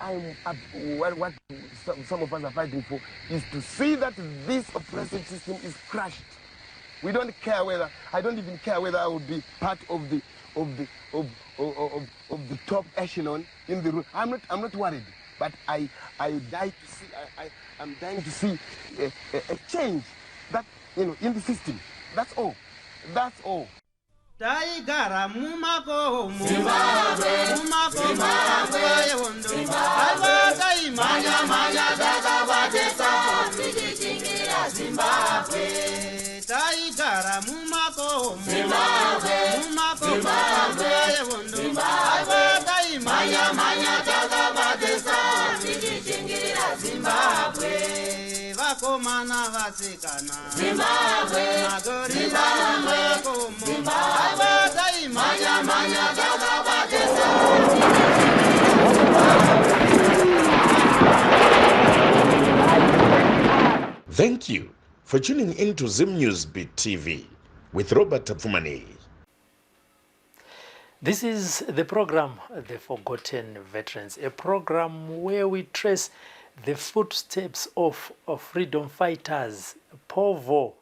I'm up, what some of us are fighting for is to see that this oppressive system is crushed. We don't care whether, I don't even care whether I will be part of the of the of of, of, of the top echelon in the room. I'm not worried, but I die to see I'm dying to see a change that in the system. That's all. That's all. Taigara mumakomo, mumakomo nguva yehondo. Aiwa, taimhanya-mhanya takabatesa tichichingira Zimbabwe. Taigara mumakomo, mumakomo nguva yehondo. Aiwa, taimhanya-mhanya takabatesa tichichingira Zimbabwe. Vakomana, vasikana, Zimbabwe, magorila mumakomo. Aiwa, taimhanya-mhanya takabatesa. Thank you for tuning in to Zim News Beat TV with Robert Tafumani. This is the program, The Forgotten Veterans, a program where we trace the footsteps of freedom fighters, Povo,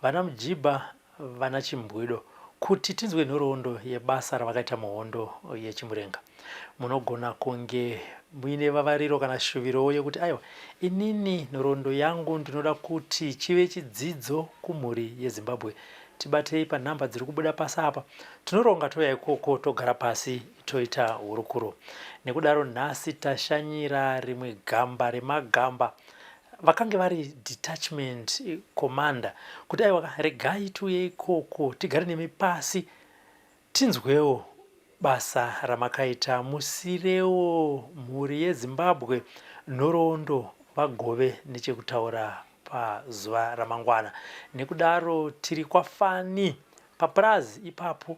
vana Mujibha, vana Chimbwido, kuti tinzwe nhoroondo yebasa ravakaita muhondo yeChimurenga. Munogona kunge muine vavariro kana shuviro yekuti, aiwa, inini nhoroondo yangu ndinoda kuti chive chidzidzo kumhuri yeZimbabwe. Tibatei panhamba dziri kubuda pasi apa. Tinoronga, touya ikoko, togara pasi, toita hurukuro. Nekudaro nhasi tashanyira rimwe gamba remagamba vakange vari detachment commander, kuti aiwa, regai tiuye ikoko, tigare nemi pasi, tinzwewo basa ramakaita, musirewo mhuri yeZimbabwe nhoroondo, vagove nechekutaura pazuva ramangwana. Nekudaro tiri kwaFani papurazi ipapo,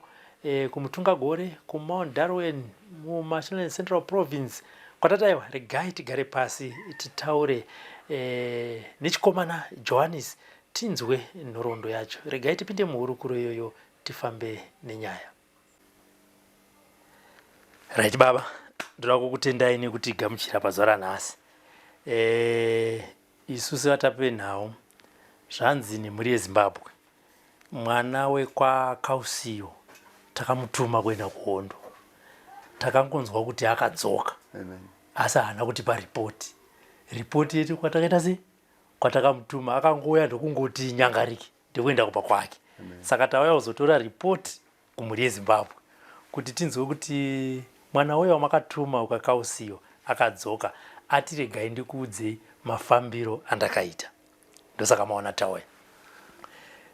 kuMutungagore, kuMount Darwin, muMashonaland Central Province, kwatati aiwa, regai tigare pasi, titaure nechikomana Johannes, tinzwe nhoroondo yacho. Regai tipinde muhurukuro iyoyo, tifambe nenyaya. Right, baba, ndoda kukutendai nekutigamuchira pazuva ranhasi. Isu sevatapi venhau, zvanzi nemhuri yeZimbabwe, mwana wekwaKausiyo takamutuma kuenda kuhondo, takangonzwa kuti akadzoka, asi haana kutipa ripoti. Ripoti yetu kwatakaita sei, kwatakamutuma, akangouya ndokungoti nyangariki, ndekuenda kumba kwake. Saka tauya kuzotora ripoti kumhuri yeZimbabwe kuti tinzwe kuti mwana uya wamakatuma ukakausiyo akadzoka, ati regai ndikuudzei mafambiro andakaita. Ndosaka maona tauya.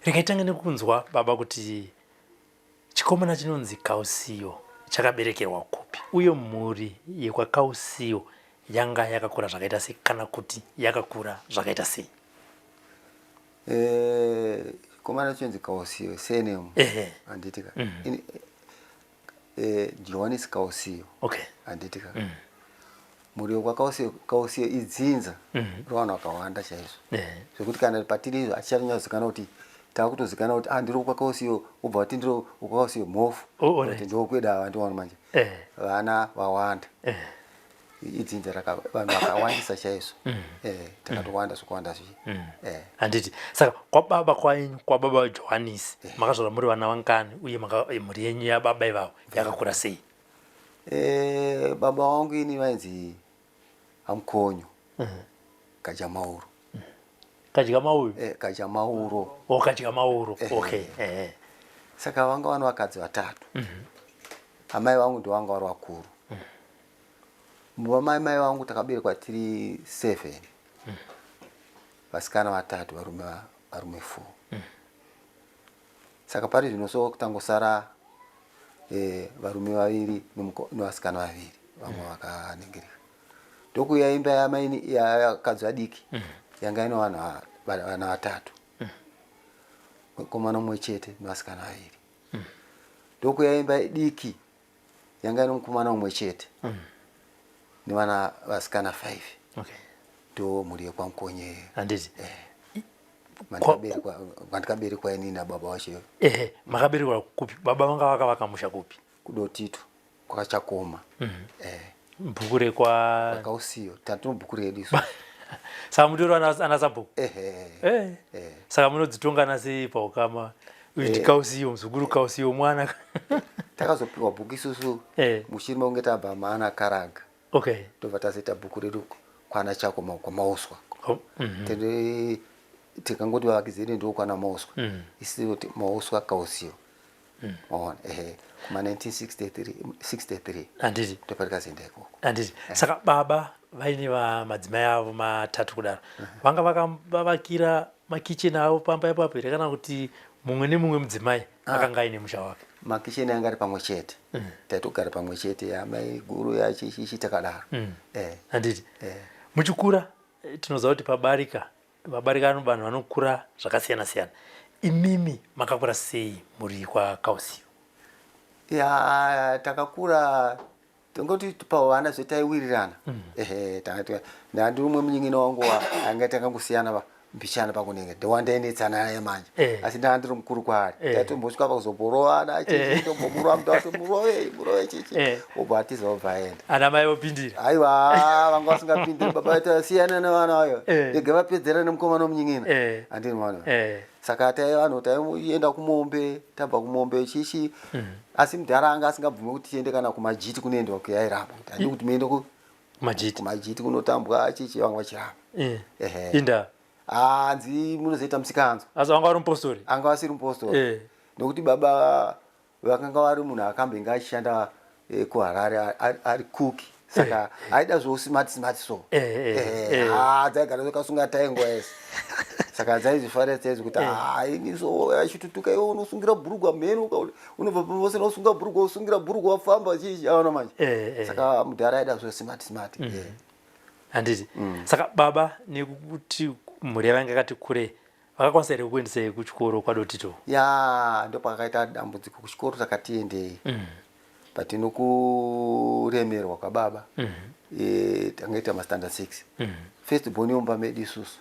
Regai tange nekunzwa, baba, kuti chikomana chinonzi Kausiyo chakaberekerwa kupi, uye mhuri yekwaKausiyo yanga yakakura zvakaita sei, kana kuti yakakura zvakaita sei? Chikomana chinonzi Kausiyo, surname, handiti ka? Johannes Kausiyo. Handiti ka? Mhuri yekwaKausiyo, Kausiyo idzinza revanhu vakawanda chaizvo, zvekuti kana patiri izvo hatichanyatsozikanwa kuti takutozikanwa kuti, ah, ndiri kwakausiyo, wobva wati ndiri kwakausiyo mhofu. Oh, kuti ndokweda ava, ndiwana manje vana vawanda. Idzinza vanhu vakawandisa chaizvo. Takatowanda zvokuwanda zvichi. Handiti. Saka kwababa kwenyu, kwababa Johannes, makazvarwa muri vana vangani, uye mhuri yenyu yababa ivavo yakakura sei? Baba vangu ini vainzi Amukonyo Kajamauro. Kadya mauyu? Kajamauro. O, Kadya Mauro. Okay. Saka vanga vana vakadzi vatatu. Amai vangu ndovanga vari vakuru. Mumba mai vangu takaberekwa tiri seven, vasikana vatatu, varume four. Saka pari zvino so tangosara varume vaviri nevasikana vaviri, vamwe vakaningirika. Ndokuuya imba yamaini yakadzi vadiki, yanga ine vanhu vana vatatu, mukomana mumwe chete nevasikana vaviri. Ndokuuya imba diki yanga ine mukomana mumwe chete nevana vasikana five. Ndo mhuri yekwaMukonye. Handiti. Mandikaberekwa inini nababa wacho. Ehe, makaberekwa kupi? Baba vanga vakavaka musha kupi? KuDotito, kwakachakoma. Bhuku rekwa Kausiyo tatino bhuku redu isu. Saka mutori ana sabhuku? Ehe. Eh. Eh. Saka munodzitongana sei paukama? Uyu ndikausiyo muzukuru, kausiyo mwana. Takazopiwa bhuku isusu mushure mekunge tabva maana Karanga. Tobva tazoita bhuku redu kwana Chako kwaMauswa. Oh, Tende tikangoti vavakidzani ndo kwana Mauswa. Isiwo Mauswa Kausiyo. Maona, ehe, kuma 1963 63. Handiti. Ndopatikazenda ikoko. Handiti. Saka baba vaine madzimai avo matatu kudaro, vanga vakavakira makicheni avo pamba ipapo here, kana kuti mumwe nemumwe mudzimai akanga aine musha wake? Makicheni anga ari pamwe chete. Taitogara pamwe chete, yamai guru yachichichi takadaro. Handiti. Eh. Muchikura, tinoziva kuti pabarika vabarika vanhu vanokura zvakasiyana siyana. Imimi makakura sei muri kwaKausiyo? Ya, takakura tongoti pavana zvetaiwirirana. Ehe, takati ndandi umwe munyingina wangu anga takangosiyana mbichana pakunenge ndowandainetsana naye manje. Asi ndanga ndiri mukuru kwaari. Taitombosvika pakuzoborovana chichi, tombomurova muta murove murove chichi. Obva atiza, obva aenda. Ana mai vopindira? Aiwa, vanga vasingapindiri. Baba vaita siyana nevana vayo. Rega vapedzera nemukomana womunyingina. Handini mwana. Saka tai vanhu taienda kumombe, tabva kumombe chichi. Asi mudhara anga asingabvumi kuti tiende kana kumajiti. Kunoendwa kuyairamba kuti handi kuti muende Majiti. Kumajiti kunotambwa chichi, vanga vachiramba. Ehe. Inda? Hanzi munozoita musikanzwa. Asi vanga vari mupostori? Anga vasiri mupostori. Nokuti baba vakanga vari munhu akambenge achishanda kuHarare ari kuki, saka aida zvosmart smart so. Ha, dzaigara dzakasunga tai nguva yese, saka dzaizvifarira chaizvo kuti ha, ini so achitutuka, iwe unosungira bhurugwa mheni, unobva pavose unosunga bhurugwa, usungira bhurugwa wafamba chichi, aona manje. Saka mudhara aida zvosmart smart. Handiti. Saka baba, nekuti mhuri yavanga yakati kure, vakakwanisa here kuendesai kuchikoro kwaDotito? Ya, ndopakaita dambudziko kuchikoro. Takatiendei but nokuremerwa kwababa, tangaita mastandard 6. First born yomba medu isusu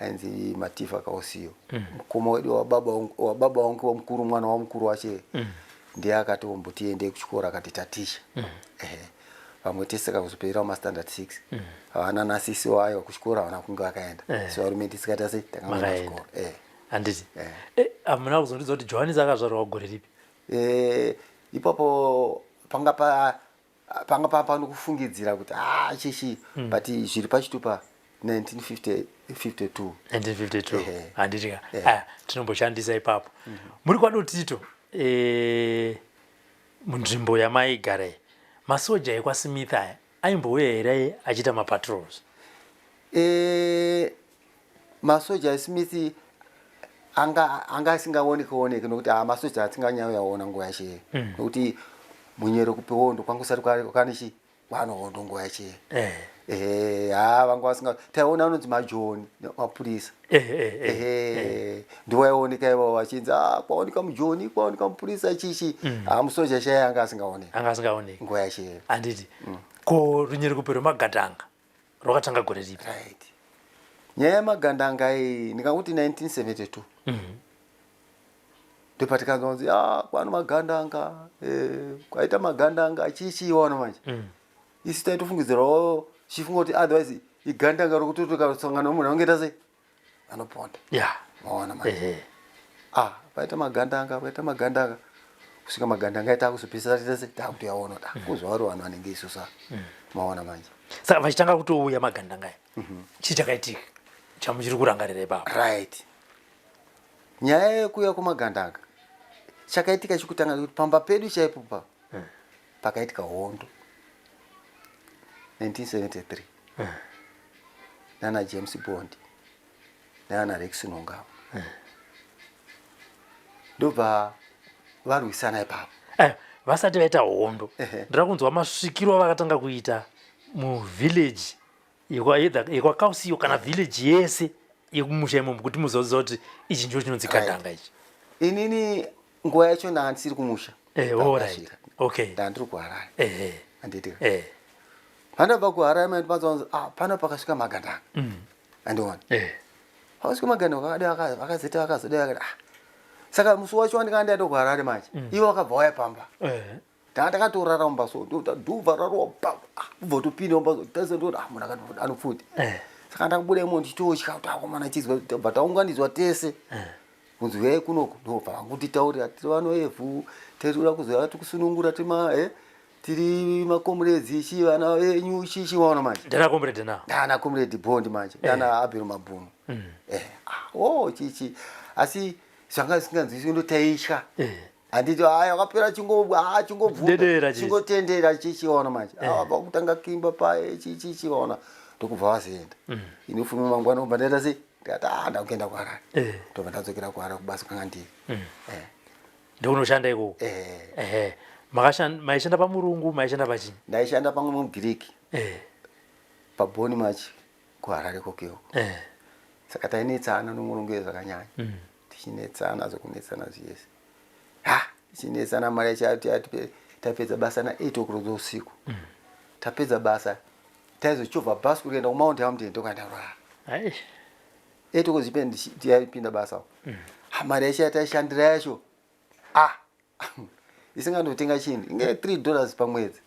ainzi Matifa Kausiyo, mukoma wedu wababa wangu wamukuru, mwana wamukuru wache. Ndiye akati ombotiendei kuchikoro, akati taticha. Ehe, vamwe tese takazopera mastandard 6. Havana nasisi wayo kuchikoro havana kunge vakaenda. So varume tisikaita sei, takangoenda Makaenda. kuchikoro. Handiti. Hamuna kuzondiudza kuti Johannes akazvarwa gore ripi? Ipapo panga pano kufungidzira kuti a chichi, but zviri pachitupa 1952. 1952? Ehe. Handiti ka. Eh. Aya tinomboshandisa ipapo. Muri kwaDotito, munzvimbo yamaigara iyi, masoja ekwaSmith aya aimbouya here achiita mapatrols? Masoja eSmith anga asingaoneki oneki, nokuti a masoja atinganyanyaona nguva yache, nokuti munyero kupewondo kwanga usati kwanichi kwanohondo nguva yache. Ehe, ha, vanga vasinga. Taiona anonzi majoni, mapurisa. Ehe, ndiwaioneka ivavo vachinzi, "Ah, kwaoneka mujoni, kwaoneka mupurisa," chichi. Ha, musoja chaiye anga asingaoneki Anga asingaoneki nguva yache. Handiti. Ko runyerekupe rwemagandanga rwakatanga gore ripi? Right, nyaya yemagandanga iyi ndingakuti 1972. Ndopatikanzwa kunzi, "Ah, kwano magandanga, kwaita magandanga," chichi, waona manje. Isu taitofungidzirawo chifunga kuti otherwise igandanga rokuti tukasangana nemunhu anongoita sei, anoponda. Maona manje. Ah, paita magandanga, paita magandanga, kusvika magandanga aita akuzopedzisa taita sei, takutoyaona kuti, ah, kuzva vari vanhu vanenge isusu ava. Maona manje. Saka vachitanga kutouya magandanga aya, chii chakaitika chamuchiri kurangarira ipapo? Right, nyaya yekuuya kwemagandanga, chakaitika chekutanga kuti pamba pedu chaipo pa pakaitika hondo 1973 nana James Bond nana Rex Nongava, ndobva varwisana ipapo. Vasati vaita hondo, ndoda kunzwa masvikiro avakatanga kuita muvillage either yekwaKausiyo kana village yese yekumusha imomo, kuti muzoziva kuti ichi ndicho chinonzi gandanga ichi. Inini nguva yacho ndanga ndisiri kumusha. All right. Okay. Ndanga ndiri kuHarare. Handiti? Eh. Pandabva kuHarare maindibadza, ah, pano pakasvika magandanga. Andiona. Pakasvika magandanga vakadai, vakazeta, vakazodai, vakati, ah. Saka musi wacho wandikanga ndaenda kuHarare manje, ivo vakabva vauya pamba. Tanga takatorara mumba so dhuvha rarowa kubva topinda mumba so tarisa ndoona ah, munhu anopfuti. Saka ndakabuda imo ndichitotya kuti akomana chizwa tabva taunganidzwa tese. Kunzi uyai kunoku ndobva vangotitaurira tiri vano evhu tiri kuzoya tikusunungura tima tiri makomrades chi vana venyu chi chi waona manje. Ndana comrade na. Ndana comrade Bond manje. Ndana Abel Mabhunu. Ah, oh chi chi asi zvanga zvisinganzwisisi ndotaitya. Handiti haya wakapera chingobvunda chingotendera chichiona manje. Ava kutanga kuimba paye chichiona ndokubva vazoenda. Ini fume mangwana obva ndaita sei ndikati ah ndakuenda kuHarare. Ndobva ndadzokera kuHarare kubasa kwanga ndiri. Ndokunoshanda ikoko. Maishanda pamurungu, maishanda pachii? Ndaishanda pamwe mugiriki. Paboni machi kuHarare ikoko. Saka tainetsana nomurungu zvakanyanya. Tichinetsana zvokunetsana zviyese. Ha, tichinetsana mari yacho tapedza basa na 8 o'clock usiku. Tapedza basa taizochovha bhasi kuenda kuMount Hampden ndokaenda kurara. 8 o'clock zipinda basa. Mari yacho yataishandira yacho ah isingandotenga chinhu inge $3 pamwedzi.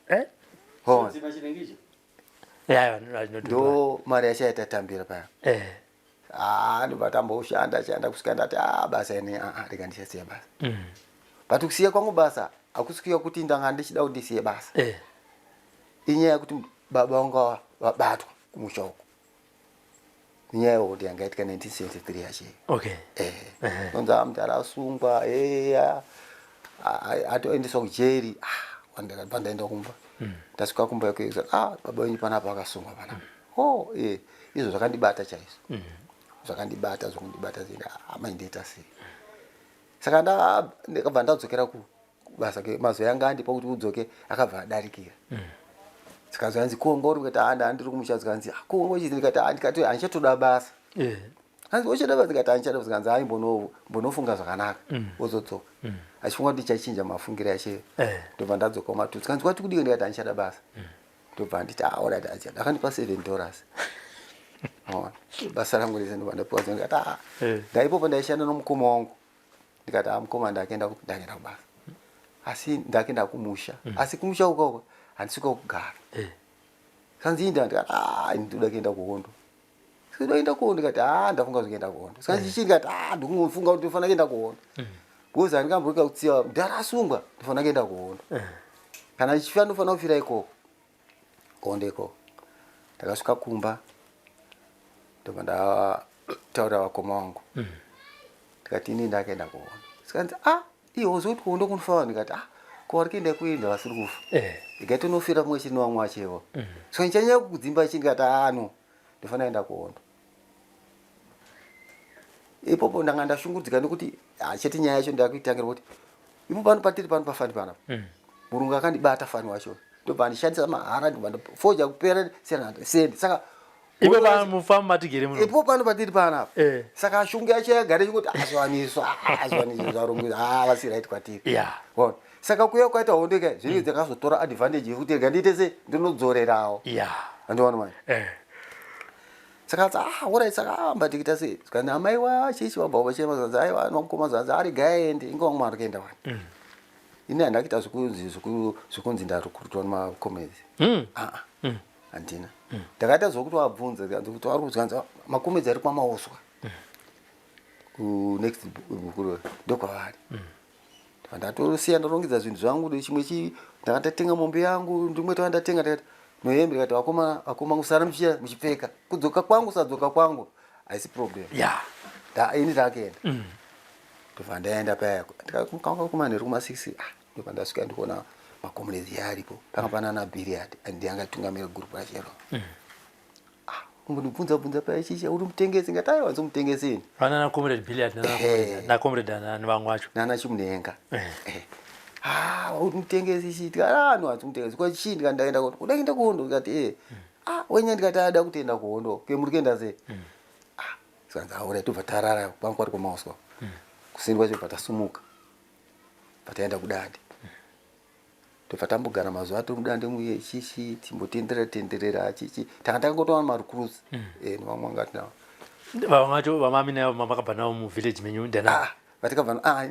Ndo mari yacho yatatambira paya. Ndobva tamboshanda shanda kusvika ndati ah basa ine rega ndichasiya basa. But kusiya kwangu basa hakusikuya kuti ndanga ndichida kuti ndisiye basa. Inyaya yekuti baba vangu vabatwa kumusha uko. Inyaya yekuti yanga yaitika 1973 yacho. Okay. Nonzi mudhara asungwa atoendeswa kujeri. Ndakabva ndaenda kumba. Ndasvika kumba ikweyo baba wenyu panapa akasungwa panapa. Oh izvo zvakandibata chaizvo. Zvakandibata zvokundibata zvinhu maindiita sei. Saka ndakabva ndadzokera kubasa mazuva yanga andipa kuti udzoke akabva adarikira. Saka zvanzi kongo uri kuita ndiri kumusha zvikanzi kongo chizi ndikati ndikati handichatoda basa. Hanzi uchada basa ndikati handichada basa zvikanzi hai mbonofunga zvakanaka wozodzoka. Achifunga kuti ndichachinja mafungiro acho. Ndobva ndadzoka kumatutu. Zvikanzi kwati kudii ndikati handichada basa. Ndobva nditi alright acha akandipa $7. Basa rangu rese ndobva ndapiwa ndikati ndaipopo ndaishanda nomukoma wangu. Ndikati mukoma ndakaenda kubasa. Asi ndakaenda kumusha. Asi kumusha ukoko handisi kugara. Sanzi inda ndikati ndinoda kuenda kuhondo. Ndinoda kuenda kuhondo ndikati ndafunga kuenda kuhondo. Sanzi chii ndikati ndingofunga kuti ndinofanira kuenda kuhondo. Because handingamboika kutsiva mudhara asungwa ndinofanira kuenda kuhondo. Kana ndichifa ndinofanira kufira ikoko. Kuhondo ikoko. Ndakasvika kumba ndobva ndataurira vakoma vangu. Ndikati ini ndakaenda kuhondo. Sikanzi iwe uziva kuti kuhondo kunofa vanhu ndikati ko vari kuenda kuenda vasiri kufa. Ndikati unofira pamwe chete nevamwe vachevo. Saka ndichanyanya kukudzimba chii ndikati no ndinofanira kuenda kuhondo. Ipopo ndanga ndashungurudzika nekuti chete nyaya yacho ndakuitangira kuti ipo pano patiri pano pafani panapa. Murungu akandibata fani wacho. Ndobva ndishandisa mahara ndobva ndafoja kupera sendi. Saka ipo pamufamu matigere muno. Ipo pano patiri panapa. Saka shungu yacho yagara ichingoti azwaniswa azwaniswa zvarungu vasi right kwatiri. Waona. Saka kuya kwaita hondo ika zvinenge dzakazotora advantage yekuti rega ndiite se ndinodzorerawo. Andiona manje. Saka alright saka mbatikita sei. Saka amai wa chichi wabva vachema zvanzi aiwa nomukoma zvanzi ari gaende inga wamwe ari kuenda wani. Ini handakita zvekunzi ndarukurutwa nemakomedzi. Handina. Ndakaita zvokuti wabvunza kuti vari kuzvanzi makomedzi ari kwamauswa. Ku next bukuru ndokwavari. Ndatosiya ndarongedza zvinhu zvangu chimwe chi ndakatatenga mombe yangu ndimwe tava ndatenga ndakati nohembe ndikati vakoma vakoma kusara muchiya muchipfeka kudzoka kwangu sadzoka kwangu haisi problem. Ini ndakaenda. Ndobva ndaenda paya ndikakanga kumanheru kuma 6 ndobva ndasvika ndikuona makomrades aripo panga pana ana Billiard ndiye angatungamira group rachero. Kungondibvunza bvunza paya chichi uri mutengesi ngati aiwa ndzi mutengesi ini. Vana na comrade Billiard na comrade na vamwe vacho. Nana Chimunhenga. Uri mutengesi chi ndikati no handzi mutengesi kwa chii ndikati ndaenda kuhondo. Uda kuenda kuhondo ndikati wenya ndikati ada kutoenda kuhondo. Ke muri kuenda sei? Zvikanzi alright tobva tarara kwangu kwari kumauswa. Kuseni kwacho tobva tasumuka. Pataenda kudande. Tobva tambogara mazuva atiri mudande muye chichi timbotenderera tenderera chichi tanga takangotowana marecruits nevamwe vanga tinavo. Vamwe vacho vamami navo mamakabva navo muvillage menyu ndana. Vatikabva ah,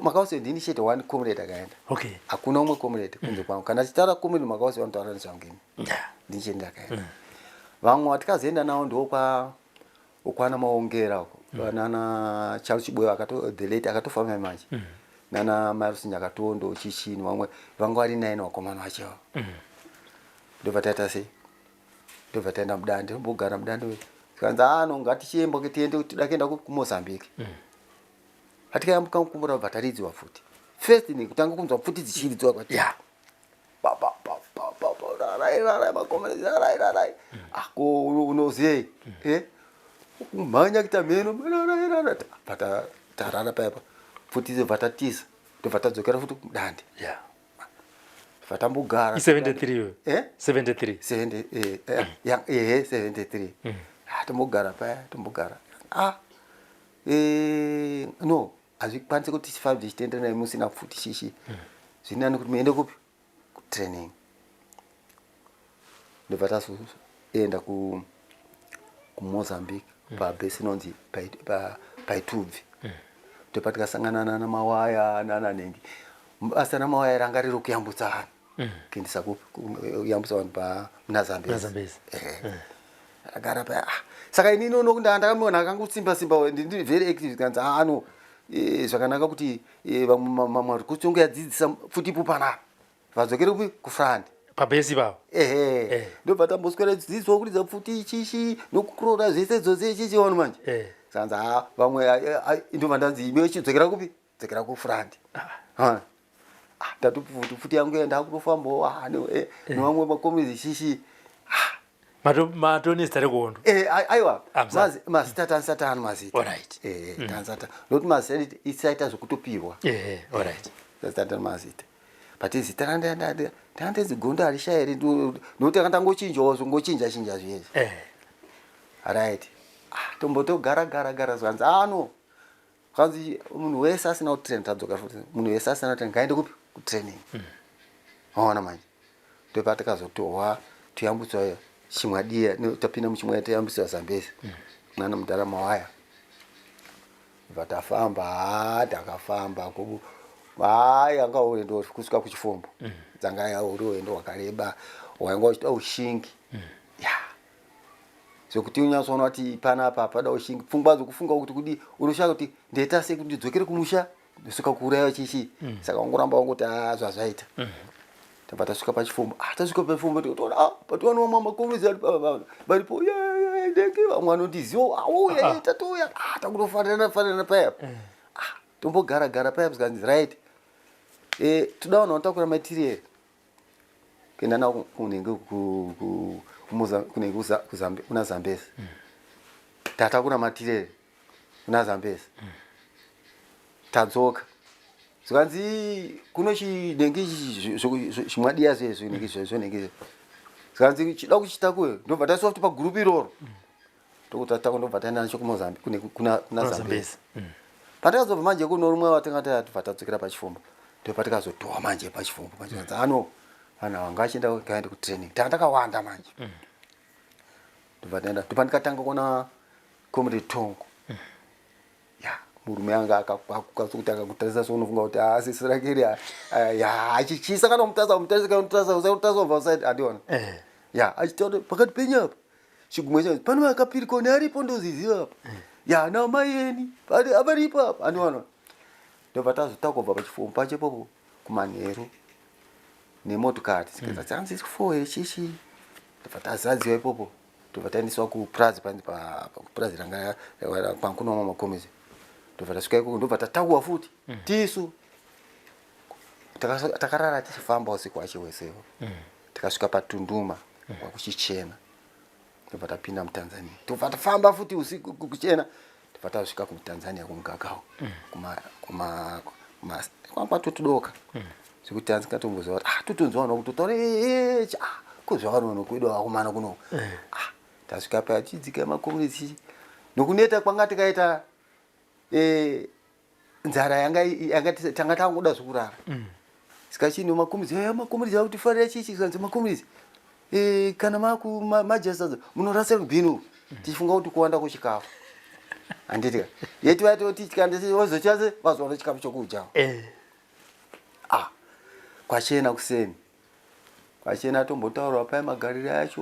Makause ndini chete one comrade akaenda. Okay. Hakuna umwe comrade kunze kwangu. Kana tichitaura comrade Makause vanotaura nezvangu ini. Ndini chete ndakaenda. Vamwe vatikazoenda navo ndokwa ukwana Maongera uko. Nana Charles Chiboyo akato the late akatofa mai manje. Nana Marius Nyakatondo chichini vamwe vanga vari nine vakomana vacho. Ndobva taita sei? Ndobva taenda mudande, tombogara mudande. Tikanzi ah no ngatichiemba tiende tida kuenda kuMozambique. Hatikayambuka mukumbura bva taridziwa futi. First ni kutanga kunzwa pfuti dzichiridzwa kwati. Pa pa pa pa pa pa rarai rarai makomana rarai rarai. Ah ko unoziyei? Eh? Kumhanya kuita mheno rarai rarai. Bva tarara paya pa. Pfuti idzo bva tatiza. Ndobva tadzokera futi kumudande. Yeah. Bva tambogara. I73 iyoyo. Eh? 73. 70 eh, eh, ya, ehe 73. Ah, tombogara paya tombogara. Ah. No, hazvikwanisi kuti tifambe tichitenderana musina pfuti chichi. Zviri nani kuti muende kupi? Kutraining. Ndobva tazoenda kuMozambique pabhesi inonzi Paitubvi. Ndopatikasangana nana Mawaya nana Nengi. Basa raMawaya ranga riri kuyambutsa vanhu. Kuendesa kupi? Kuyambutsa vanhu muna Zambezi. Muna Zambezi. Agara paya. Ah, saka inini uno ndakamuona akangotsimba simba ndiri very active kanzi ah no zvakanaka kuti vamwe mamwe vari kutsonga yadzidzisa pfuti ipo panapa. Vadzokere kupi? Kufront. Pabhesi ipapa. Ehe. Ndobva tamboswera dzidziswa kuridza pfuti chichi nokukurora zvese dzose chichi wanu manje. Sanzi ah vamwe ndobva ndanzi iwe chidzokera kupi? Dzokera kufront. Ha. Ah ndati pfuti yangu ndakutofambawo ah nevamwe makomezi chichi. Matoni zita rekuhondo. Aiwa mazita tansatani mazita. Alright. Tansatani. Nokuti mazita isaita zvekutopiwa. Alright. Tansatani mazita. But zita randandezi gondo harishayi here nokuti akandangochinjawo zvongochinja chinja zviyezvi. Right. Ah, tombotogara gara gara zvanzi ah no. Zvanzi munhu wese asina kutrain tadzoka futi. Munhu wese asina kutrain ngaende kupi? Kutraining. Waona manje. Ndopatakazotohwa toyambutswa chimwadiya tapinda muchimwadiya toyambutswa Zambezi. Nana mudhara Mawaya. Bva tafamba, takafamba hayi anga urendo kusvika kuchifombo. Dzanga uri rwendo rwakareba wainga uchida ushingi. Ya. Zvekuti unyatsoona kuti panapa pada ushingi pfungwa dzokufunga kuti kudi unoshaya kuti ndoita sei kuti ndidzokere kumusha ndosvika kuuraiwa chichi. Saka wangoramba wangoti ah zvazvaita. Tabva tasvika pachifombo. Ah tasvika pachifombo tikaona ah patiwaniwa mamakomezi varipo. Ndenge vamwe vanondiziva. Ah uya tatouya. Ah takutofanirana fanirana paya. Ah tombogara gara paya zvikanzi right. Toda vanhu vanotakura material. Kuenda navo kunenge kunenge kuna Zambezi. Tatakura material kuna Zambezi. Tadzoka. Zvikanzi kuno chinenge chimwadiya zvezvo nenge zvezvo nenge zvikanzi chida kuchitakure ndobva taiswa futi pagurupu iroro. Ndokuti ndobva taenda nacho kuMozambique kuna Zambezi. Patakazobva manje kuno rumwe watinga tobva tadzokera pachifombo. Ndopatikazotowa manje pachifombo manje kanzi ano vanhu ava ngachienda ngaende kutraining. Tanga takawanda manje. Ndobva taenda ndopandikatanga kuona Comrade Tongo. Ya murume anga akakwakuka sokuti akakutarisa so unofunga kuti ah sisi rake iri ya achichisa kana umutarisa umutarisa kana umutarisa usamutarisa ubva usaiti andiona. Ya achitaura pakati penyu apa chigumwe chacho pane makapirikoni aripo ndoziziva apa. Ya ana mai eni varipo apa andiona. Ndobva tazotakubva pachifombo pacho ipopo kumanheru nemotokari tikaza tanzi four here chichi ndobva tazadziwa ipopo ndobva taendeswa kupurazi panzi kupurazi ranga kwankunomwa makomezi ndobva tasvika ikoko ndobva tatakuwa futi tisu takarara tichifamba usiku wacho hwesewo. Tikasvika paTunduma kwakuchichena ndobva tapinda muTanzania ndobva tafamba futi usiku kuchena ndobva tasvika kuTanzania kumugagao kwatotodoka zvekuti handingatomboziva kuti ah totonzwa vanhu vakutotaura kuzwa vanhu vanokwedu vakomana kuno. Ah tasvika paya tichidzika makomunisi nokuneta kwanga tikaita nzara yanga tanga tangoda zvekurara. Saka chino makomunisi makomunisi akutifarira chichi kanzi makomunisi kana maku madya sadza munorasa rubhini uku tichifunga kuti kuwanda kwechikafu. Handiti yeti vaitoti tikandizochase vazowana chikafu chokudya. Eh. Ah, kwachena kuseni kwachena tombotaura paye magariro acho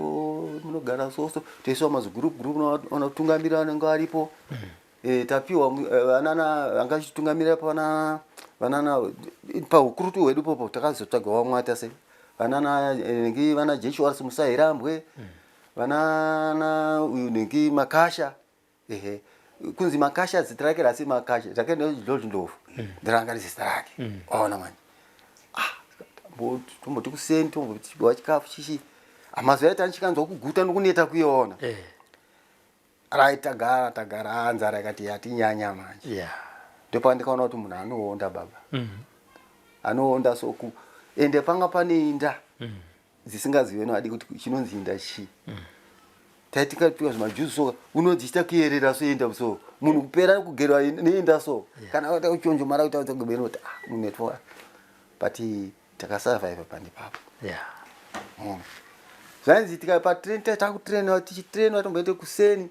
munogara soso toiswa mazigroup group vanotungamira vanenge varipo. Eh, tapiwa vanana vanga vachitungamira pana vanana paukurutu hwedu popo takazotsvaga vamwe ata sei vanana nhingi vana Joshua Musahirambwe, vanana uyu nhingi Makasha. Ehe, kunzi Makasha zita rake rasi Makasha rake George Ndlovu ndiranga riri zita rake. Waona manje, ah, tomboti kuseni tombotiwa chikafu chichi amazuva aita ndichikanzwa kuguta nokuneta kuiona. Right, tagara tagara, ah, nzara yakati yatinyanya manje. Ndopandikaona kuti munhu anoonda baba. Anoonda soku ende panga pane inda dzisingazive noadi kuti chinonzi inda chii. Taitikapiwa zvimajuzi so unodziita kuyerera so inda so munhu kupera kugerwa neinda so kana kuita kuchonjomara kuita kuti kubeni kuti ah munetwa, but takasurvive pane papo. Zvainzi tikapa train takutrainwa tichitrainwa tomboende kuseni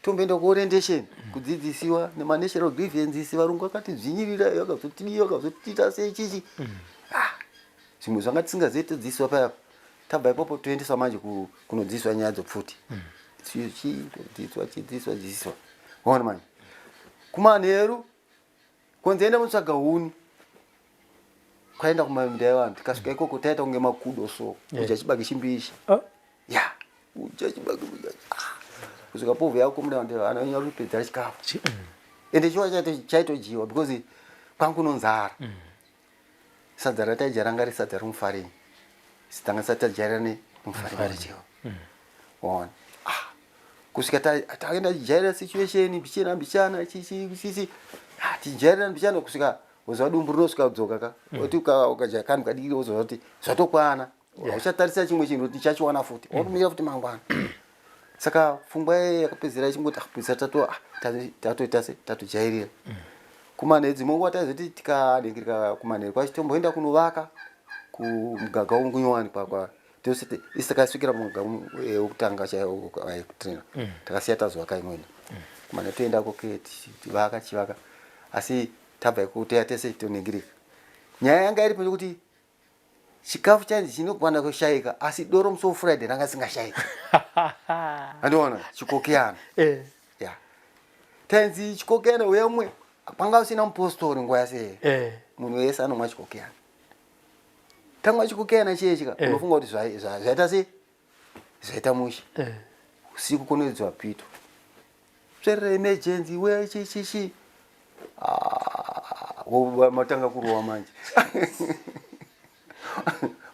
tomboenda kuorientation kudzidzisiwa nemanational grievances varungu vakatidzvinyirira vakazotidii vakazotiita sei chichi. Ah, zvimwe zvanga tisingazivi todzidziswa paya. Tabva ipopo toendeswa manje kunodzidziswa nyaya dzopfuti chidzidziswa chidzidziswa dzidziswa. Waona manje kumanheru konzi enda mutsvaga huni kwaenda kumaminda evanhu tikasvika ikoko taita kunge makudo so kudya chibage chimbishi. Ya, kudya chibage kudya. Ah, kusvika povho yako mune vanhu vanonyanya kupedzera chikafu ende chiwa chaitodyiwa because kwangu kunonzara. Sadza rataidya ranga riri sadza remufarini, tanga tisati tajairira nemufarini wacho. Waona, ah, kusvika taenda tijairira situation mbichana mbichana chichi chichi, ah, tijairira mbichana kusvika woziva dumbu rinosvika kudzoka ka oti ukadya kanhu kadiki wozoziva kuti zvatokwana. Uchatarisa chimwe chinhu kuti chachiwana futi wokumira futi mangwana. Saka pfungwa iye yakapedzera ichingoti ah, pedzisa tato ah, tatoita se tatojairira. Kumanheru dzimwe nguva taizoti tikaningirika kumanheru kwacho tomboenda kunovaka kumugaga wongunyowani kwakwa tose isi takasvikira mugaga wekutanga chaiwo waikutraina takasiya tazovaka imweni kumanheru toendako ke tichivaka tichivaka asi tabva ikoko toya tese toningirika. Nyaya yanga iripo yekuti chikafu chainzi chinokwana kushaika asi doro musi weFriday ranga risingashayika. Andiona chikokeyana. Ya, tainzi chikokeyana uya umwe panga usina mupostori nguva yase. Munhu wese anomwa chikokeyana tamwa chikokeyana chiye chika unofunga kuti zvaita sei zvaita mushe. Usiku kunoidzwa pito tsverera emergency we chi chi chi. Ah, matanga kurova manje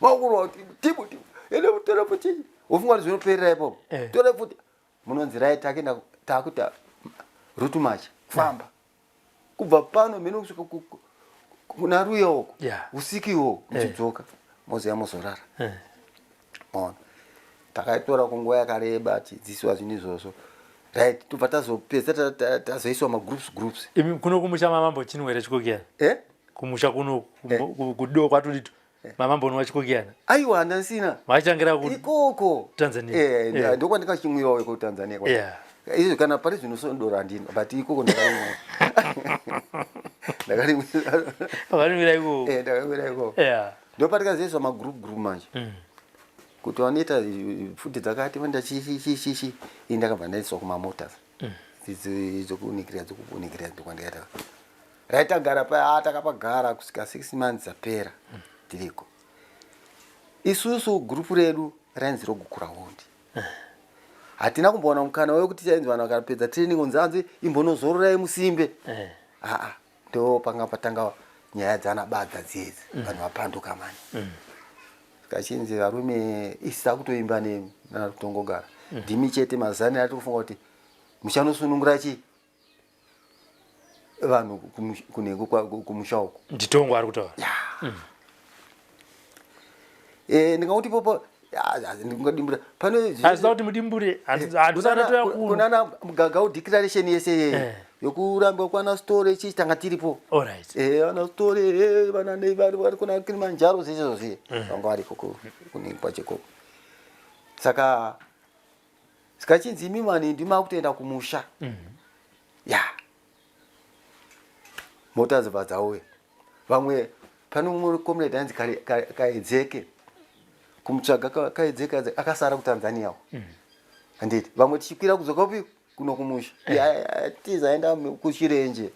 vakurova tibu tibu ende tora futi wofunga kuti zvinoperera ipopo. Tora futi munonzi rai takenda takuita route march kufamba kubva pano mheno kusvika kuna Ruya uko usiku iwowo muchidzoka mozoya mozorara. Ona takaitora kunguva yakareba tichidzidziswa zvinhu izvozvo. Right, tobva tazopedza tazoiswa magroups groups. Imi kuno kumusha mamambo chinwere chikokiyana? Eh? Kumusha kuno kudo kwatudito mamambonwa chikokiyana? Aiwa, handasina. Machangira ku ikoko Tanzania. Eh, ndokwandikachimwirawo iko Tanzania kwa. Izvo kana pari zvino so doro handina but ikoko ndakarimwa. Ndakarimwa. Wakarimwira ikoko. Eh, ndakarimwira ikoko. Ndopatikazoiswa magroup group manje. Kuti vanoita futi dzakati vanoita chi chi chi chi chi ini ndakabva ndaiswa kumamotors. Dzokunikirira dzokunikirira ndokwandikaita. Right, tagara pa takapagara kusvika 6 months dzapera tiriko. Isusu group redu rainzi roGukurahundi. Hatina kumbowana mukana wekuti chainzi vanhu vakapedza training kunzi anzi imbonozororai musimbe. Aa, ndo panga patanga nyaya dzana badza dzedzi vanhu vapanduka mani. Kachinzi varume isi takutoimba nemi nana kutongogara ndimi chete mazani atiri kufunga kuti muchanosunungura chi vanhu kunhengo kumusha uko. Nditongo ari kutaura. Eh, ndingakuti popo ndingadimbura pane Hazvida kuti mudimbure, handisati toya kuno. Kunana Mugagau declaration yese yeye yokurambiwa kwana story chichi tanga tiripo. Eh, vana story vana nei vari kuna Kilimanjaro zvese zvose vanga variko kunenge kwachekoko. Saka sikachinzi imi mani ndima kutoenda kumusha. Ya, mota dzobva dzauya. Vamwe, pane mumwe comrade anzi Kaedzeke, kumutsvaga Kaedzeke akasara kuTanzania uko. Handiti vamwe tichikwira kudzoka kupi, kuno kumusha. Tiza aenda kuChirenje,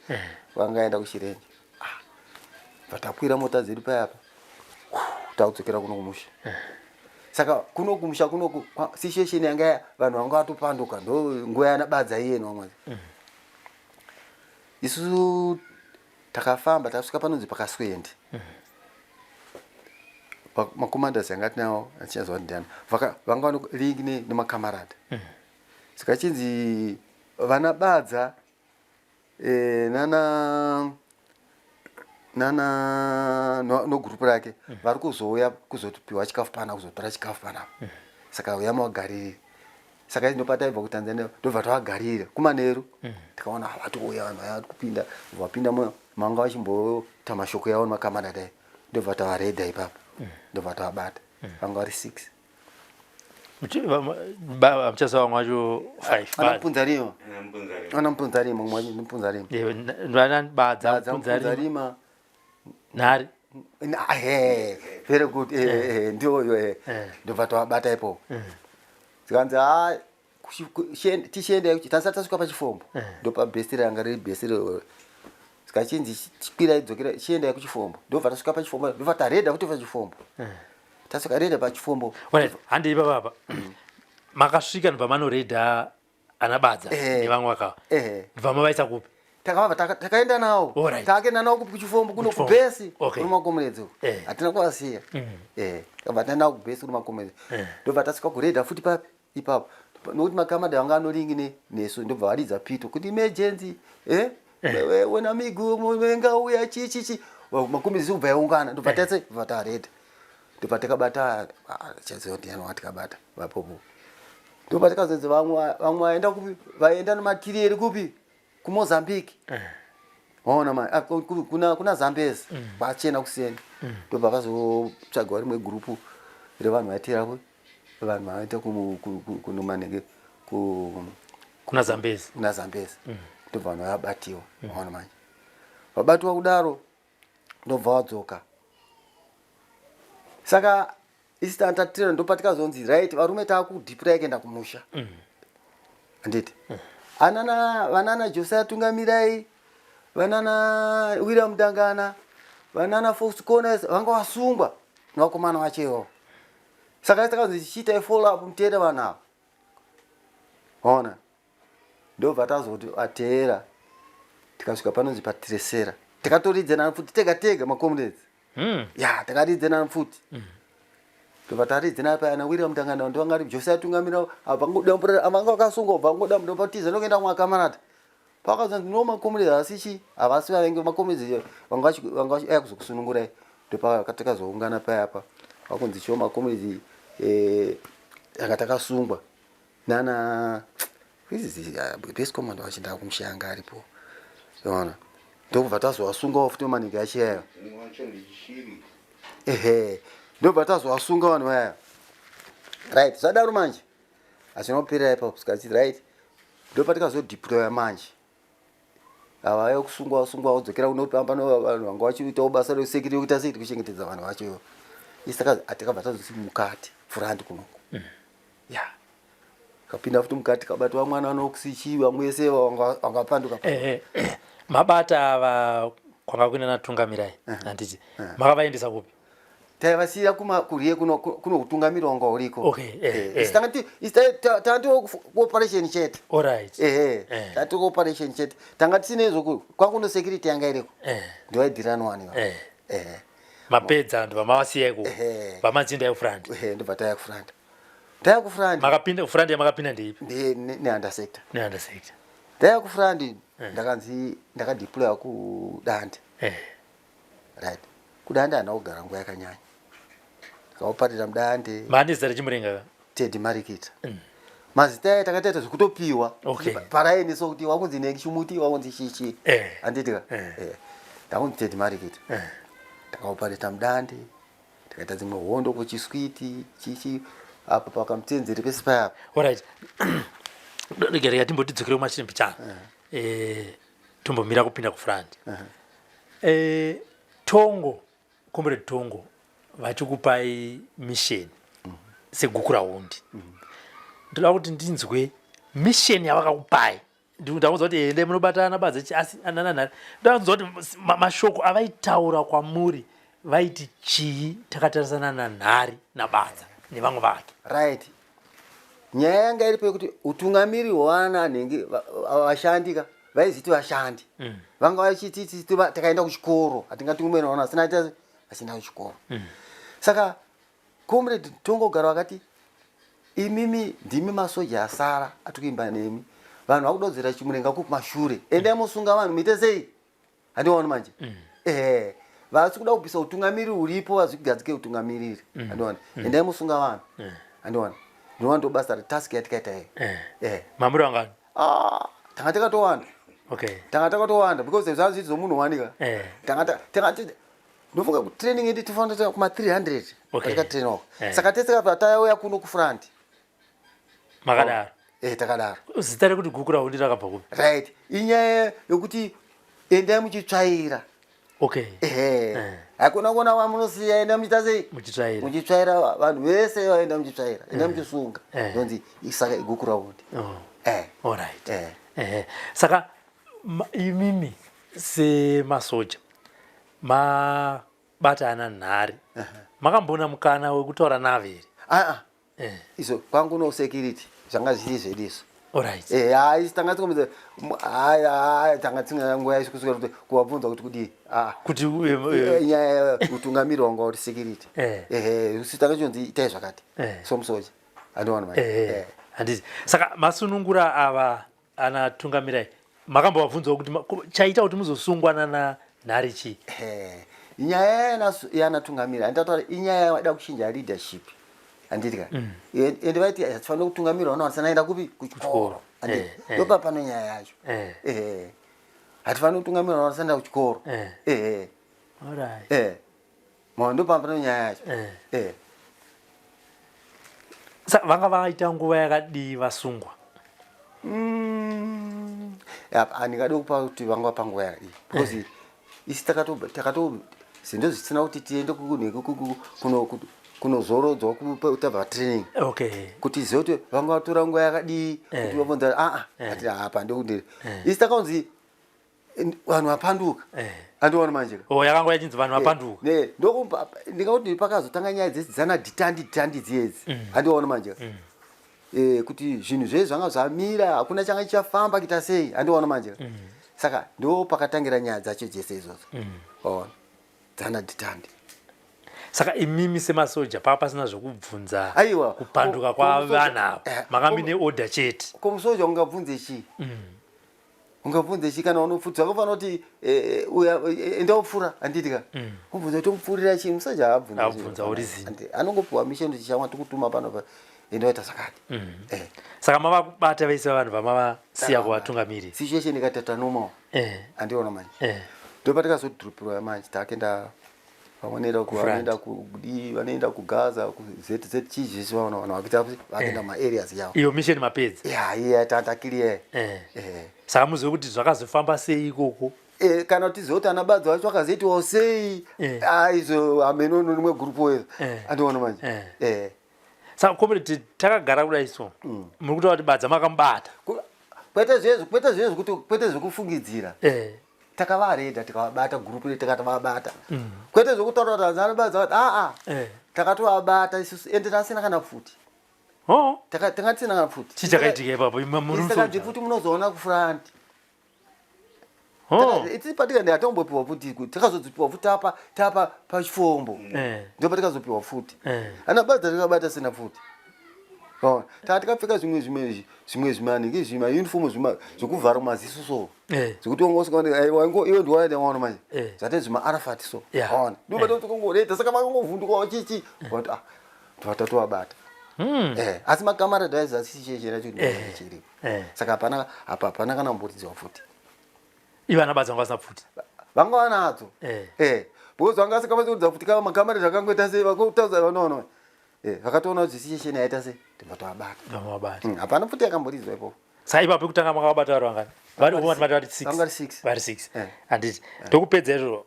vangaenda kuChirenje. Ah, bva takwira mota dzedu payapa, takudzokera kuno kumusha. Saka kuno kumusha kunoku situation yanga vanhu vanga vatopanduka, ndo nguva yana Badza iyeni wamwe. Isusu takafamba, tasvika panonzi paKaswende. Macommanders yanga tinawo, achichaziva kuti ndiani, vanga vane link nemakamarada. Saka chinzi vana Badza, nana nana nogurupu rake vari kuzouya kuzopiwa chikafu pana, kuzotora chikafu panapa. Saka uya mavagarire. Saka ndopataibva kuTanzania, ndobva tavagarira kumanheru. Tikaona vatouya vanhu vaya kupinda, vapinda manga vachimboita mashoko yavo nemakamarada aya. Ndobva tavaredha ipapo, ndobva tavabata. Vanga vari six. Muchaziva vamwe vacho five. Ana Mupunzarima, ana Mupunzarima, mumwe wacho Mupunzarima. Vana Badza. Badza. Mupunzarima. Mupunzarima. Nhari. He, very good, ndiyoyo. Ndobva tavabata ipopo. Zikanzi, ha, tichienda, tasati tasvika pachifombo, ndopabhesi ranga riri bhesi. Zikachinzi chikwirai, dzokera, chiendai kuchifombo. Ndobva tasvika pachifombo, ndobva taredha kuti pachifombo, tasvika redha pachifombo. Alright, handei ipapapa. Makasvika, ndobva manoredha ana Badza nevamwe vakava. Ndobva mavaisa kupi? Takavabva takaenda nawo. Takaenda nawo kupi? Kuchifombo kuno. Kuchifombo. Kubhesi. Kuno makomuredzi uko. Hatina kuvasiya. Takabva taenda nawo kubhesi kuno makomuredzi. Ndobva tasvika kuredha futi papi ipapo, nokuti makamada vanga anolingi nesu. Ndobva varidza pito kuti emergency, wena migu vengauya chi makomuredzi kubva yaungana. Ndobva tese bva taredha, ndobva takabata. Chaziva ndiani watikabata vapopo. Ndobva tikazonzi vamwe vaenda kupi? Vaenda nematiriyeri kupi? KuMozambique. Waona ma kuna Zambezi, vachena kuseni. Ndobva vazotsvagawo rimwe gurupu revanhu vaitira vanhu vaita kunomanenge Kuna Zambezi. Kuna Zambezi. Ndobva vanhu vabatiwa. Waona manje, vabatiwa kudaro, ndobva vadzoka. Saka isi tatatira, ndopatikazonzi, right, varume, taakudhipura kuenda kumusha. Handiti anana vanana Josiah Tungamirai, vanana William Dangana, vanana Fox Corners vanga vasungwa nevakomana vacho ivavo. Saka takanzi chiitai follow up, muteere vanhu ava. Ona, ndobva tazoti ateera, tikasvika panonzi paTiresera, tikatoridzana futi tega tega macomrades. Ya, takaridzana futi. Ndobva taridzana payana William Dangana, ndovangari Josiah Tungamira, avangodambura avanga vakasungwa, bva vangodambura, ndobva ndokuenda kumakamarata. Pakazonzi no, macomrades asi chi havasi vavengi, macomrades vanga vachiuya kuzokusunungurai. Ndopatakazoungana payapa, vakunzi chiwo macomrades, anga takasungwa nana base command wacho, ndakumushaya, anga aripo. Ona, ndokubva tazovasungawo futi maningi achiyayo. Ehe, ndobva tazovasunga vanhu vaya. Right, zvadaro manje hazvina kuperera ipapo. Sikati right, ndopatikazodeploya manje. Ava kusungwa vasungwa, vodzokera kunopamba vanhu vanga vachiitawo basa resecurity, kuita sei, kuchengetedza vanhu vacho. Isi takabva tazosi mukati front kunoko. Ya, kapinda futi mukati, kabatwa mwana anokusichi, vamwe vese vangapanduka. Mabata ava kwanga kuina naTungamirai, handiti? Makavaendesa kupi? Taivasiyira kuriye kuno kutungamira wanga uriko. Okay. Isi tanti operation chete. Ehe. Tati operation chete, tanga tisine izvo. Kwakuno security yanga iriko. Ndovaidhiranwani. Ehe. Mapedza, ndobva mavasiya iko. Ehe. Vamachinda ekufront. Ehe, ndobva taya kufront, taya kufront. Makapinda kufront, yamakapinda ndeipi? Nehanda Sector. Nehanda Sector. Ndaya kufront, ndakanzi ndakadeploya kuDande. Right, kuDande handina kugara nguva yakanyanya, ndakaoparira muDande. Maane zita rechimurenga ka? Teddy Marikita. Mazita aya takataita zvekutopiwa paraini, so kuti wakunzi nengi chimuti, wakunzi chichi. Handiti ka? Ndakunzi Teddy Marikita. Takaopareta muDande, takaita dzimwe hondo kuChiswiti, chichi apa pakamutenzeri pese payapa. Alright, rega timbotidzokere kumashure mbichana. Tombomira kupinda kufront. Tongo, Comrade Tongo vachikupai mission seGukurahundi. Ndoda kuti ndinzwe mission yavakakupai. Ndakunzwa kuti ende munobatana badza asi ananana. Ndoda kunzwa kuti mashoko avaitaura kwamuri vaiti chii takatarisana naNhari naBadza nevamwe vake. Right. Nyaya yanga iripo yekuti utungamiri hwana nhingi vashandi ka vaiziti vashandi vanga vachiti takaenda kuchikoro hatingatungamiri vana vasina vachienda kuchikoro. Saka Comrade Tongogara vakati imimi ndimi masoja asara atikuimba nemi, vanhu vakudodzera chimurenga kumashure, endai mosunga vanhu muite sei, handiwaona manje. Ehe, vasi kuda kubvisa utungamiriri uripo, vazvigadzike utungamiriri, handiwaona, endai mosunga vanhu, handiwaona. Ndinoona ndo basa retask yatikaita iyo. Mamuri vangani? Ah, tanga takatowanda. Tanga takatowanda because zvanga zviti zvomunhu wanika. Tanga tanga ndofunga kuti training yedu tofanira kuita kuma 300. Takatrainwa. Saka tese kabva tauya kuno kufront. Makadaro. Takadaro. Zita rekuti Gukurahundi rakabva kupi? Right. Inyaya yokuti endai muchitsvaira. Hakuna kuona vamunosiya, enda muchiita sei? Muchitsvaira. Muchitsvaira vanhu vese vaenda muchitsvaira. Enda muchisunga. Ndonzi saka iGukurahundi. Oh. All right. Saka imimi semasoja mabata ana Nhari, makamboona mukana wekutaura navo here? Ah. Izvo kwangu no security zvanga zviri zvedu izvo. Alright. Hayi, tanga tikomedza, hayi hayi, tanga tinga nguva yacho kusvika kuti kuvabvunza kuti kudii. Ah. Kuti nyaya utungamiri wanga uri security. Usi tanga chonzi itai zvakati. Somusoja. Handiwana manje. Handiti. Saka masunungura ava ana tungamirai, makambovabvunzawo kuti chaita kuti muzosungwa nana Nhari chii? Nyaya yanatungamiri handitataura, inyaya yavada kuchinja leadership, handiti ka? Ende vaiti hatifanira kutungamirwa vana vasanaenda kupi? Kuchikoro. Handiti ndopa pano nyaya yacho. Hatifaniri kutungamirwa vana vasanaenda kuchikoro. Alright. Ndopa pano nyaya yacho. Saka vanga vaita nguva yakadii vasungwa? Handingadi kupa kuti vanga vapanguva yakadii because isi takato zinto zvisina kuti tiende kunozorodzwa tabva training. Kuti zive kuti vanga vatora nguva yakadii, kuti vabvunza aa ati apa ndokuti isi takaunzi vanhu vapanduka. Andiona manje. Oh, yakanga yachinzi vanhu vapanduka. Ne, ndokumba ndingauti pakazotanga nyaya dzesi dzana dhitandi dhitandi dziyedzi. Andiona manje. Kuti zvinhu zvese zvanga zvamira, hakuna changa chichafamba kuita sei, andiona manje. Saka ndo pakatangira nyaya dzacho dzese idzodzo. Waona, dzana dhitandi. Saka imimi semasoja pava pasina zvokubvunza Aiwa, kupanduka kwavanhu ava, makamine order chete? Komusoja ungabvunze chii? Ungabvunze chii kana unopfudza? Vakafanira kuti uya enda upfura, handiti ka? Ubvunza kuti umupfurira chii? Musoja haabvunze. Haabvunza, uri zini. Anongopiwa mission kuti chamwa tikutuma pano pa, enda waita zvakati. Saka mava kubata vese vanhu vamavasiya kuvatungamiriri. Situation ikatata normal. Andiona manje. Ndopatikazodropirwa manje, takenda vanoenda Kufront. vanoenda kudii, vanoenda kuGaza, kuZZ chii zvese, vaona vanhu vakuita vakuenda maareas yavo. Iyo mission mapedza? Ya, iya tatakiliye. Saka muzive kuti zvakazofamba sei ikoko? Kana tizive kuti ana Badza vacho vakazoitiwawo sei. Ah, izvo hameno rimwe gurupu izvo. Andiona manje. Saka comrade, takagara kudai so, muri kutaura kuti Badza makamubata? Kwete zvezvo, kwete zvezvo kuti kwete zvekufungidzira. Takavareda, tikavabata, gurupu iri takatovabata. Kwete zvekutaura kuti hanzi Badza vati aa. Takatovabata isusu, ende tasina kana pfuti. Oh. Tanga tisina kana pfuti. Chii chakaitika ipapo? Muri Saka musoja? Pfuti munozoona kufront. Oh. Iti patika ndi atombopiwa pfuti, takazodzipiwa pfuti tapa pachifombo. Ndipo takazopiwa pfuti. Ana Badza tikabata sina pfuti. Oh, taka tikapfeka zvimwe zvimanhingi, zvima uniform zvima zvekuvhara maziso so. Zvekuti wanga usikaone, wango iwe ndiwe waenda waona manje. Zvate zvima arafat so. Waona. Ndipo tikongoreta saka vakangovhunduka chichi. But ah, twatatowabata. Asi makamara daiza asi chiche chacho chiripo. Saka hapana apa, hapana kana kumboridziwa pfuti. Ivo ana Badza vanga vasina pfuti? Vanga vanadzo. Because vanga vasingafaniri kuridza pfuti kava makamara zvakangoita sei vakutaudza vanoona. Vakatoona kuti situation yaita sei, tibva tavabata. Vamabata. Hapana pfuti yakamboridzwa ipopo. Saka ipapo pekutanga makavabata vari vangani? Vari vari vari 6. Vanga vari six. Vari 6. Eh. Handiti. Ndokupedza izvo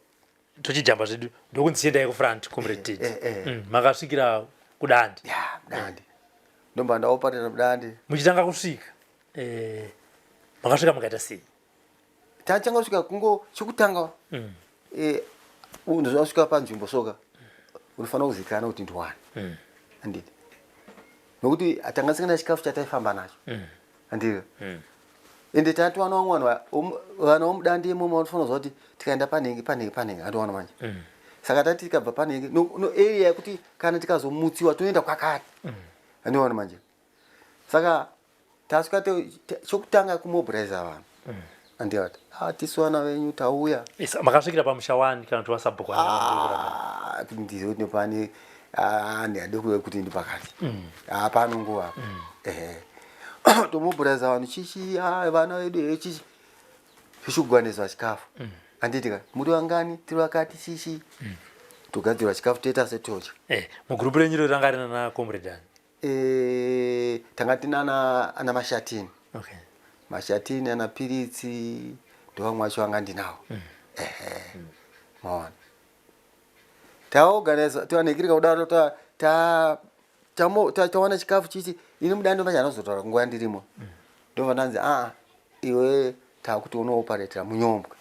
tochijamba zvedu ndokunzi chiendai kufront comrade Teddy. Eh, eh. Makasvikira kudandi. Ya, mudandi. Ndomba ndaoparira mudandi. Muchitanga kusvika. Makasvika mukaita sei? Tachanga kusvika kungo chekutanga. Unozosvika panzvimbo soka. Unofanira kuzikanwa kuti ndiwani. Handiti. Nokuti tanga tisina chikafu chataifamba nacho. Handiti. Ende tati vana vamwe vanhu vana vomudandi imomo vanofanira kuziva kuti tikaenda panenge panenge panenge handiona manje. Saka tati tikabva panenge no area yekuti kana tikazomutsiwa toenda kwakati. Handiona manje. Saka tasvika chokutanga kumobiliza vanhu. Handiti. Ah, tisu vana venyu tauya. Makasvikira pamusha wani kana kuti wasabhuku wani? Ah, kuti ndizive kuti pane ndingade kuti ndi pakati. Ah, pano nguva apa. Ehe. Tomobiliza vanhu chichi, vana vedu he chichi. Tichikuganizwa chikafu. Handiti ka, muri vangani, tiri vakati chichi. Togadzirwa chikafu toita setodya. Mugurupu renyu iro ranga rina na comrade ani? Tanga tina ana Mashatini. Okay. Mashatini ana Piritsi ndovamwe vacho vanga ndinawo. Ehe. Maona. Taorganiza tiwanekirika kudaro tawana chikafu chichi ini mudando manje anozotaura nguva ndirimo. Ndobva ndanzi a iwe takuti unooparetera munyombwe.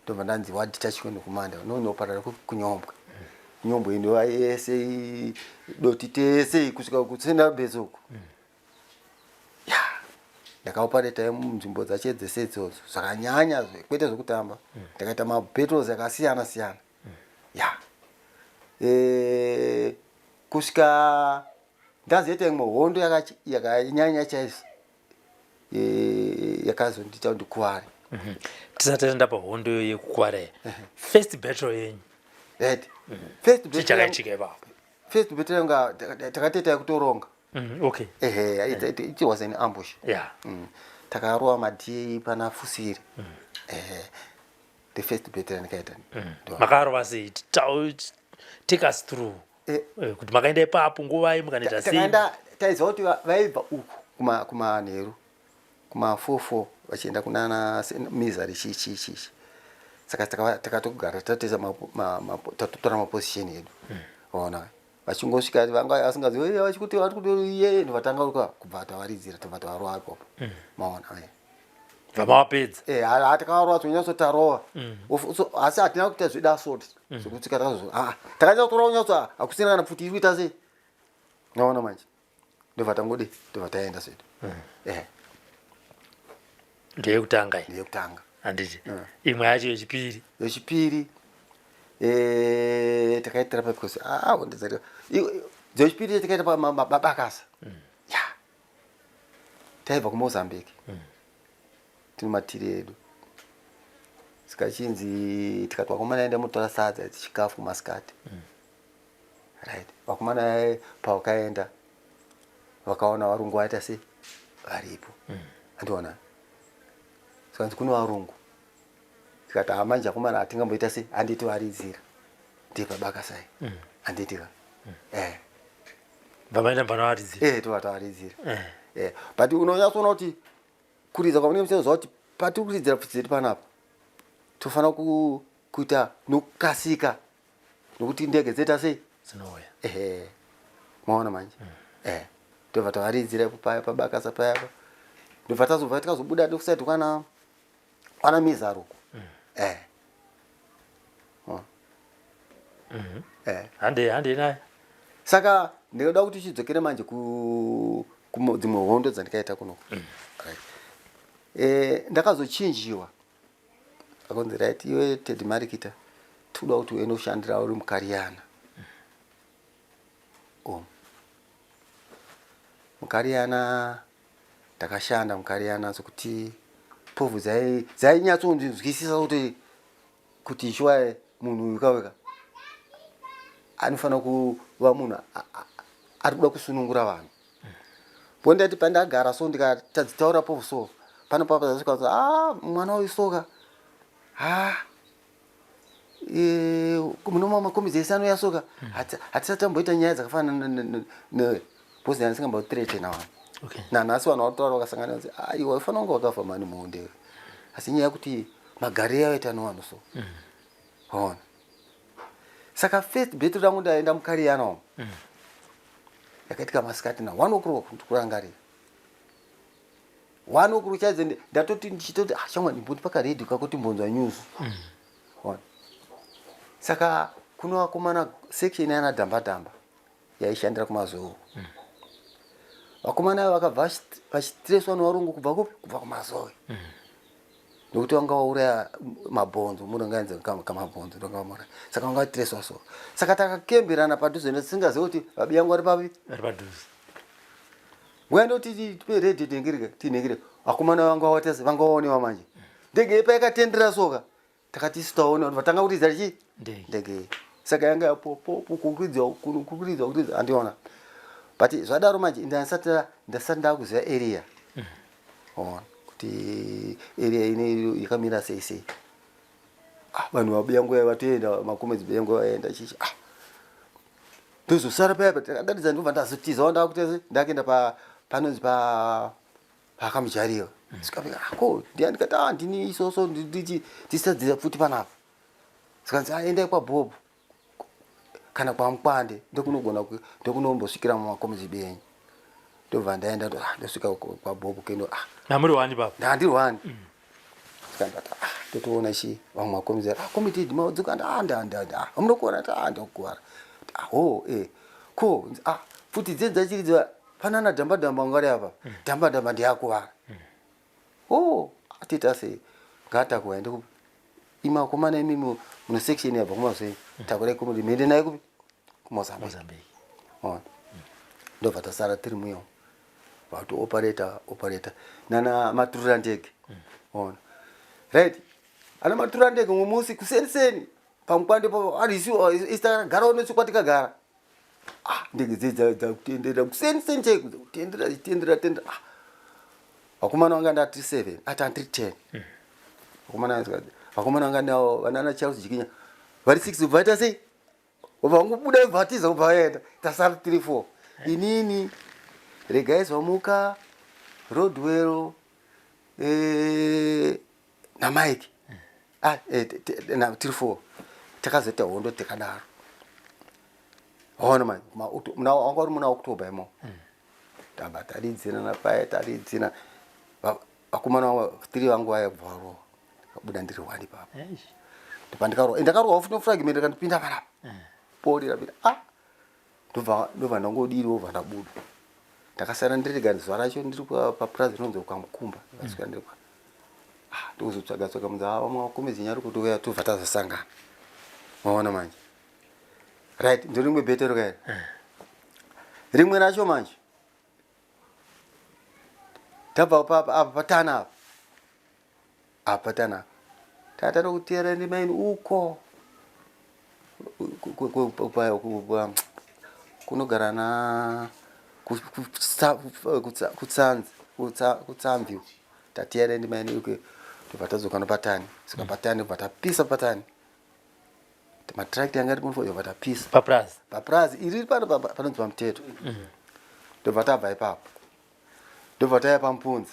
Ndobva ndanzi wadetachwe nekumanda unooparera kunyombwe. Nyombwe ino yese doti tese kusvika kusina base uku. Ya. Ndakaopareta munzvimbo dzacho dzese idzodzo zvakanyanya kwete zvekutamba. Ndakaita mabattles akasiyana siyana. Ya. Kusvika ndazoita imwe hondo yakanyanya chaizvo yakazondiita kuti ndikuvare. Tisati taenda pahondo yekukuvara iyi, first battle yenyu Right. First battle chii chakaitika ipapo? First battle yanga takatoita yekutoronga. Okay. Ehe, it was an ambush. Takarova madhii pana Fusiri. Ehe. The first battle yandikaita. Makarova sei? Take us through. Kuti makaenda ipapo nguvai mukanoita sei? Takaenda taiziva kuti vaibva uku kumanheru kuma 44 vachienda kunana Mizari chi chi chi. Saka takatogara tatoisa tatotora maposition edu. Ona vachingosvika vanga vasingazivi vachikuti vari kuti iye vatanga kubva tavaridzira tobva tavarova ipapo. Maona. Vamawapedza. Takavarova tonyatsotarova. Asi hatina kuita zveda assault. Zvekuti takazo takanyatsotora kunyatso hakusina kana pfuti iri kuita sei. Naona manje. Ndobva tangodi ndobva taenda zvedu. Ndeyekutanga iyi. Ndeyekutanga. Handiti. Imwe yacho yechipiri. Yechipiri takaitira pa because dzechipiri takaita pamabakasa. Ya. Taibva kuMozambique. Tine matiri edu. Saka chinzi tikati vakomana enda mutora sadza chikafu masikati. Right. Vakomana pavakaenda vakaona varungu vaita sei varipo. Andiona. Saka nzi kune varungu. Tikati manje akomana hatingamboita sei handiti varidzira. Ndiye pabakasai. Handiti ka. Vamaenda vanovaridzira. Tova tavaridzira. But unonyatsoona kuti kuridza kwamunenge muchiziva kuti patiri kuridzira pfudzi dzedu panapa tofanira kuita nokukasika nokuti ndege dzoita sei dzinouya. Ehe. Maona manje. Tobva tavaridzira ipo paya pabakasa paya. Ndobva tazobva tikazobuda nekusaidi kwana Mizaro uko. Hande naye. Saka ndinoda kuti tichidzokere manje dzimwe hondo dzandikaita kunoku. Right. Ndakazochinjiwa. Akonzi right iwe Teddy Marikita tikuda kuti uende kushandira uri muKariyana. Mukariyana ndakashanda muKariyana sokuti povhu dzainyatsonzwisisa kuti shuwa munhu uyu kaweka anofanira kuva munhu ari kuda kusunungura vanhu. Bondati pandagara so ndikatadzitaura povhu so pano papa dzasvika kuti mwana uyu soka munoma makombi ese anouya soka hatisati tamboita nyaya dzakafanana because ndisingambothreatena vanhu. Okay. Nanhasi vanhu vanotaura vakasangana vanzi, aiwa, ufanira kunge wakafa mani muhonde. Asi nyaya yekuti magariro aita nevanhu so. Ona. Saka first battle rangu ndaenda muKariyana umu. Yakaitika masikati na 1 o'clock, ndikurangarira. 1 o'clock chaidzo, ndatoti ndichitoti, ah, shamwari, ndimboti pakaredhi kako timbonzwa news. Ona. Saka kuno vakomana section yana Dhamba Dhamba yaishandira kuMazowe. Vakomana ava vakabva vachitreswa nevarungu kubva kupi? Kubva kuMazowe. Nokuti vanga vauraya mabhonzo, munhu angaenze kamabhonzo ndonga vamuraya. Saka vanga vatreswa so. Saka takakemberana padhuze, tisingazivi kuti vabiyangu vari papi. Vari padhuze. Nguva ndoti tipe redhi tinengere tinengere. Vakomana vanga watese vanga vaonewa manje. Ndege yepa yakatendera soka. Takati isu taona vatanga kuridza chi Ndege. Ndege. Saka yanga yapopopo kukuridzwa kukuridzwa kuridza, andiona. But zvadaro manje ndasati ndakuziva area. Ona kuti area ine yakamira sei sei. Ah, vanhu vabiyangu vatoenda, makomedzi biyangu vaenda chichi. Ah. Ndozosara paya takadatidza, ndobva ndazotiza ndakuti ndakuenda pa panonzi pa pakamujariwa. Sikafika, ah, ko ndiani? Ndikati, ah, ndini isoso, ndichi tisadzira futi panapa. Sikanzi, ah, endai kwaBhobho kana kwaMukwande, ndokunogona ndokunombosvikira mumakomedzi benyu. Ndobva ndaenda, ah, ndosvika kwaBhobho kendo, ah. Namuri wani baba? Ndandiri wani. Sikandati, ah, totoona chi vamwe makomedzi, ah, komiti madzoka, ah, nda nda nda amunokuwara? Ah, ndakuwara. Ah, ho, eh, ko, ah, futi dzenza chiridzwa panana Dhamba Dhamba ngari apa. Dhamba Dhamba ndiyakuvara. Oh, atita sei? Ngatakuwa ende kupi? Ima komana, imimi muno section yabva kuMazoe, takurai kumuri, muende naye kupi? KuMozambique. Mozambique. Ona. Ndobva tasara tiri muyo. Vatu operator operator nana maturira ndege. Ona. Right. Ana maturira ndege mumusi kuseni seni pamukwande po ari isu istakagara nesu kwatikagara. Ah, ndege dzedza dzakutendera kuseni seni chaiko, kutendera tendera tendera. Ah. Vakomana vanga ndati 7, ati andiri 10. Vakomana vanga navo vanana Charles Jikinya vari 6 vaita sei? Vangobuda vatiza kubva vaenda, tasara 3 4, inini, Regai Zvamuka, Rodwell, naMike. Ah, na 3 4 takazoita hondo tikadaro. Ona manje, muna wanga uri muna October imo. Tabva taridzina napaya taridzina. Vakomana vangu tiri vangu vaya kubva varohwa, kabuda ndiri one ipapo. Eish. Ndopandikarohwa, ndakarohwa futi nefragment kandipinda panapa pori rapinda. Ah, ndobva ndangodiriwo, bva ndabuda, ndakasara ndiri zuva racho ndiri papurazi rinonzi kwaMukumba. Ndakasvika ndiri kwa, ah, ndokuzotsvaga tsvaga munzi, ah, vamwe vakomedzi nyari kuti uya, tobva tazosangana. Maona manje. Right, ndorimwe betero kairi, rimwe racho manje tabva apa apa patana apa apa patana apa, tata nokutera nemaini uko kunogara na kutsanzi kutsamvi, tatiyera ndimaini uko, tobva tadzoka nopatani, saka patani bva tapisa patani, matrakta yanga iri kunofo, yobva tapisa. Papurazi? Papurazi iri pano panonzi paMuteto. Ndobva tabva ipapo, ndobva taya paMupunzi.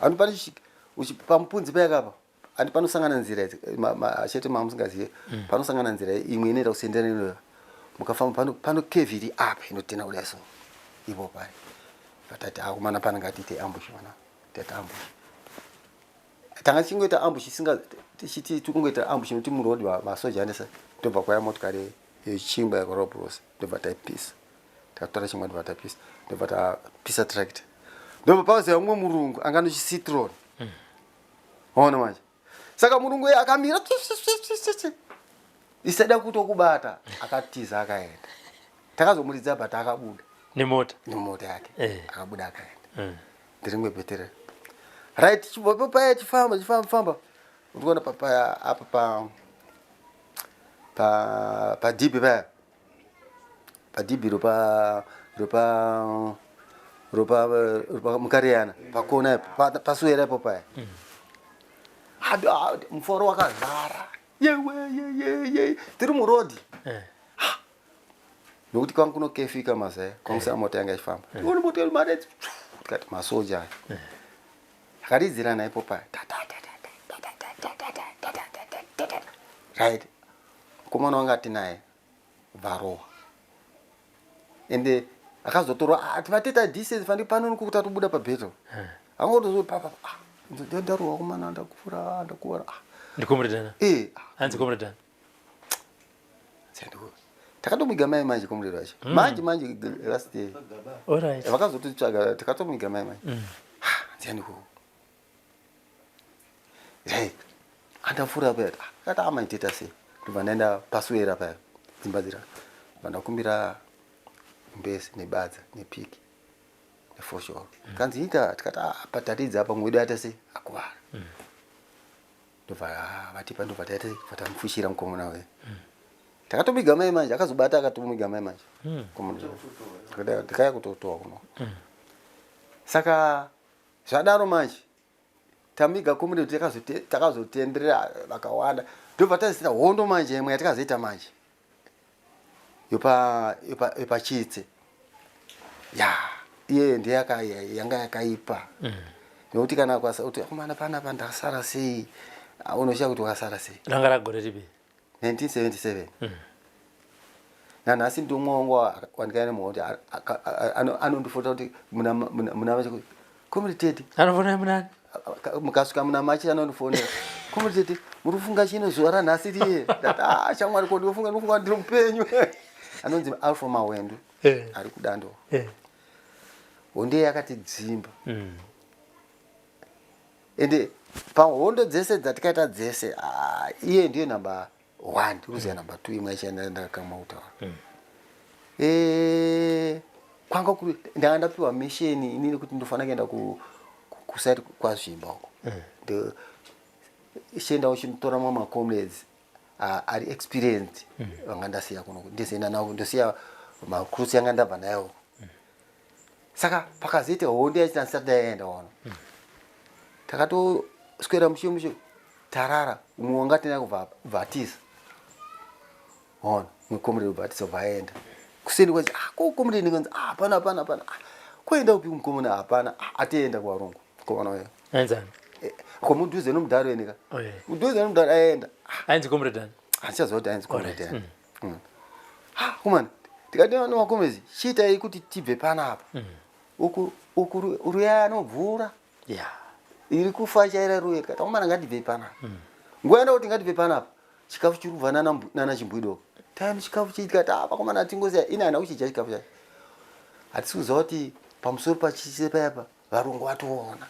Handi pane paMupunzi payakapa, handi panosangana nzira idzi, chete mamusingazive, panosangana nzira imwe inoenda kusendera inoyo. Mukafamba pano curve iri apa inotena kudai so, ipo pai vatati, akomana, pana ngatiite ambush mana. Taita ambush, tanga tichingoita ambush isinga tichiti tikungoita ambush nokuti muroad masoja anesa. Ndobva kwaya motikari yechingwa yakorobrosi, ndobva taipisa, takatora chingwa, ndobva tapisa, ndobva tapisa tractor. Ndobva pazoya mumwe murungu anga nochiCitroen. Ona manje, saka murungu uye akamira isada kutokubata, akatiza akaenda. Takazomuridza, but akabuda. Nemota? Nemota yake. Akabuda akaenda. Ndirimwe bhetere. Right, chibva paya chifamba chifamba famba, ndikuona papaya apa pa pa padhibhi paya, padhibhi ropa ropa ropa ropa muKariyana, pakona ipo, paswera ipo paya. Ah, muforo wakazara, yewe ye ye ye, tiri murodhi. Nokuti kwangu kunokefika mazaya, kwangu kusina mota yanga ichifamba. Ione mota iri mare tikati masoja aya. Akaridzirana ipo paya. Ta ta ta ta ta ta ta ta ta ta ta ta ta ta ta. Right. Mukomana wanga atinaye varohwa. Ende akazotorwa ah, tivateta distance fandi pano nikuti tatobuda pabattle. Angotozo papa ah ndarohwa kumana ndakura ndakura. Ah. Ndikomredana. Eh. Hanzi komredana. Takatomuiga mai manje komrade wacho. Manje manje last year. All right. Vakazotitsvaga takatomuiga mai manje. Ndiani ko? Right. Andafura paya. Akati amaiteta sei? Ndobva ndaenda paswera paya. Dzimba dzira. Ndobva ndakumbira mbesi nebadza nepiki nefoshoro. Kanzi ita tikati ah pataridza apa mwedu aita sei? Akuvara. Ndobva vatipa ndobva taita sei? Ndobva tamufushira mukomana uya. Takatomiga mai manje akazobata akatomiga mai manje. Mukomana uya. Ndikaya kutotowa kuno. Saka zvadaro manje tamiga community takazotenderera vakawanda ndobva tazoita hondo manje imwe yatikazoita manje yopachitse ya iye ndiye yanga yakaipa nekuti kana kuti akomana panapa ndasara sei, unoshiya kuti wakasara sei. Ranga ragore ripi? 1977. Nanhasi ndiumwe wangu wandikaenda muhondo anondifota kuti muna comrade Tete. Anofona munani? Mukasvika muna Machi anondifonera, "Comrade Tete, muri kufunga chino zuva ranhasi riye?" Ndati, "Ah, shamwari, ko ndinofunga ndinofunga ndiri mupenyu." Anonzi Alpha Mawendu. Ari kudando. Hondo yakatidzimba. Ende pahondo dzese dzatikaita dzese, ah, iye ndiye number one, ndikuziva number two imwe yacho ndakakama kutaura. Kwanga kuri ndanga ndapiwa mission inini kuti ndofanira kuenda kusite kwaZvimba uko. Chienda uchinotora mamwe macomrades ari experienced vanga ndasiya kuno, ndizoenda navo, ndosiya macruise yanga ndabva nayo uko. Saka pakazoita hondo yacho ndisati ndaenda ono, takatoswera mushe mushe tarara, umwe wanga tina kubva bvatisa ona mukomrade ubvatisa ubva aenda kuseni kwachi, ah, ko comrade ndikanzi, ah, hapana hapana hapana, ah, koenda upi mukomana? Hapana, ah, atienda kuvarungu mukomana uyo. Ainzani? Ko mudhuze nomudharo enika. Oh, yeah. Mudhuze nomudharo aenda. Ainzi comrade ani? Handichaziva kuti ainzi comrade ani. Ha, kumana tikati nemakomezi chiitai kuti tibve panapa uku uku ruya anomvura iri kufa chaira ruye, tikati akomana ngatibve panapa. Nguva yaenda kuti ngatibve panapa, chikafu chiri kubva nana chimbwido time chikafu chii, tikati ah, vakomana tingoziya ine haina kuchidya chikafu chacho, hatisi kuziva kuti pamusoro pachichise payapa varungu vatoona.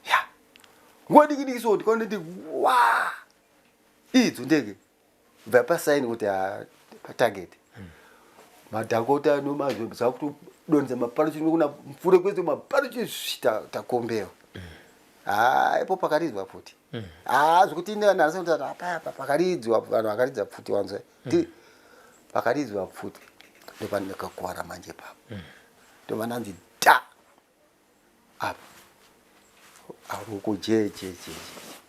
Ya, nguva diki diki so tikaona kuti wa idzo ndege bva pasaini kuti ah, patarget madhakota nomazvo kutodonza maparuchi nokuna mfure kwese maparuchi takombewa. Ha, ipo pakaridzwa pfuti, ha, zvokuti nhasi kuti apa pakaridzwa, vanhu vakaridza pfuti wanzwa pakaridzwa pfuti ndopandakakuwara manje papo, ndobva ndanzi dha apa aruoko je je je,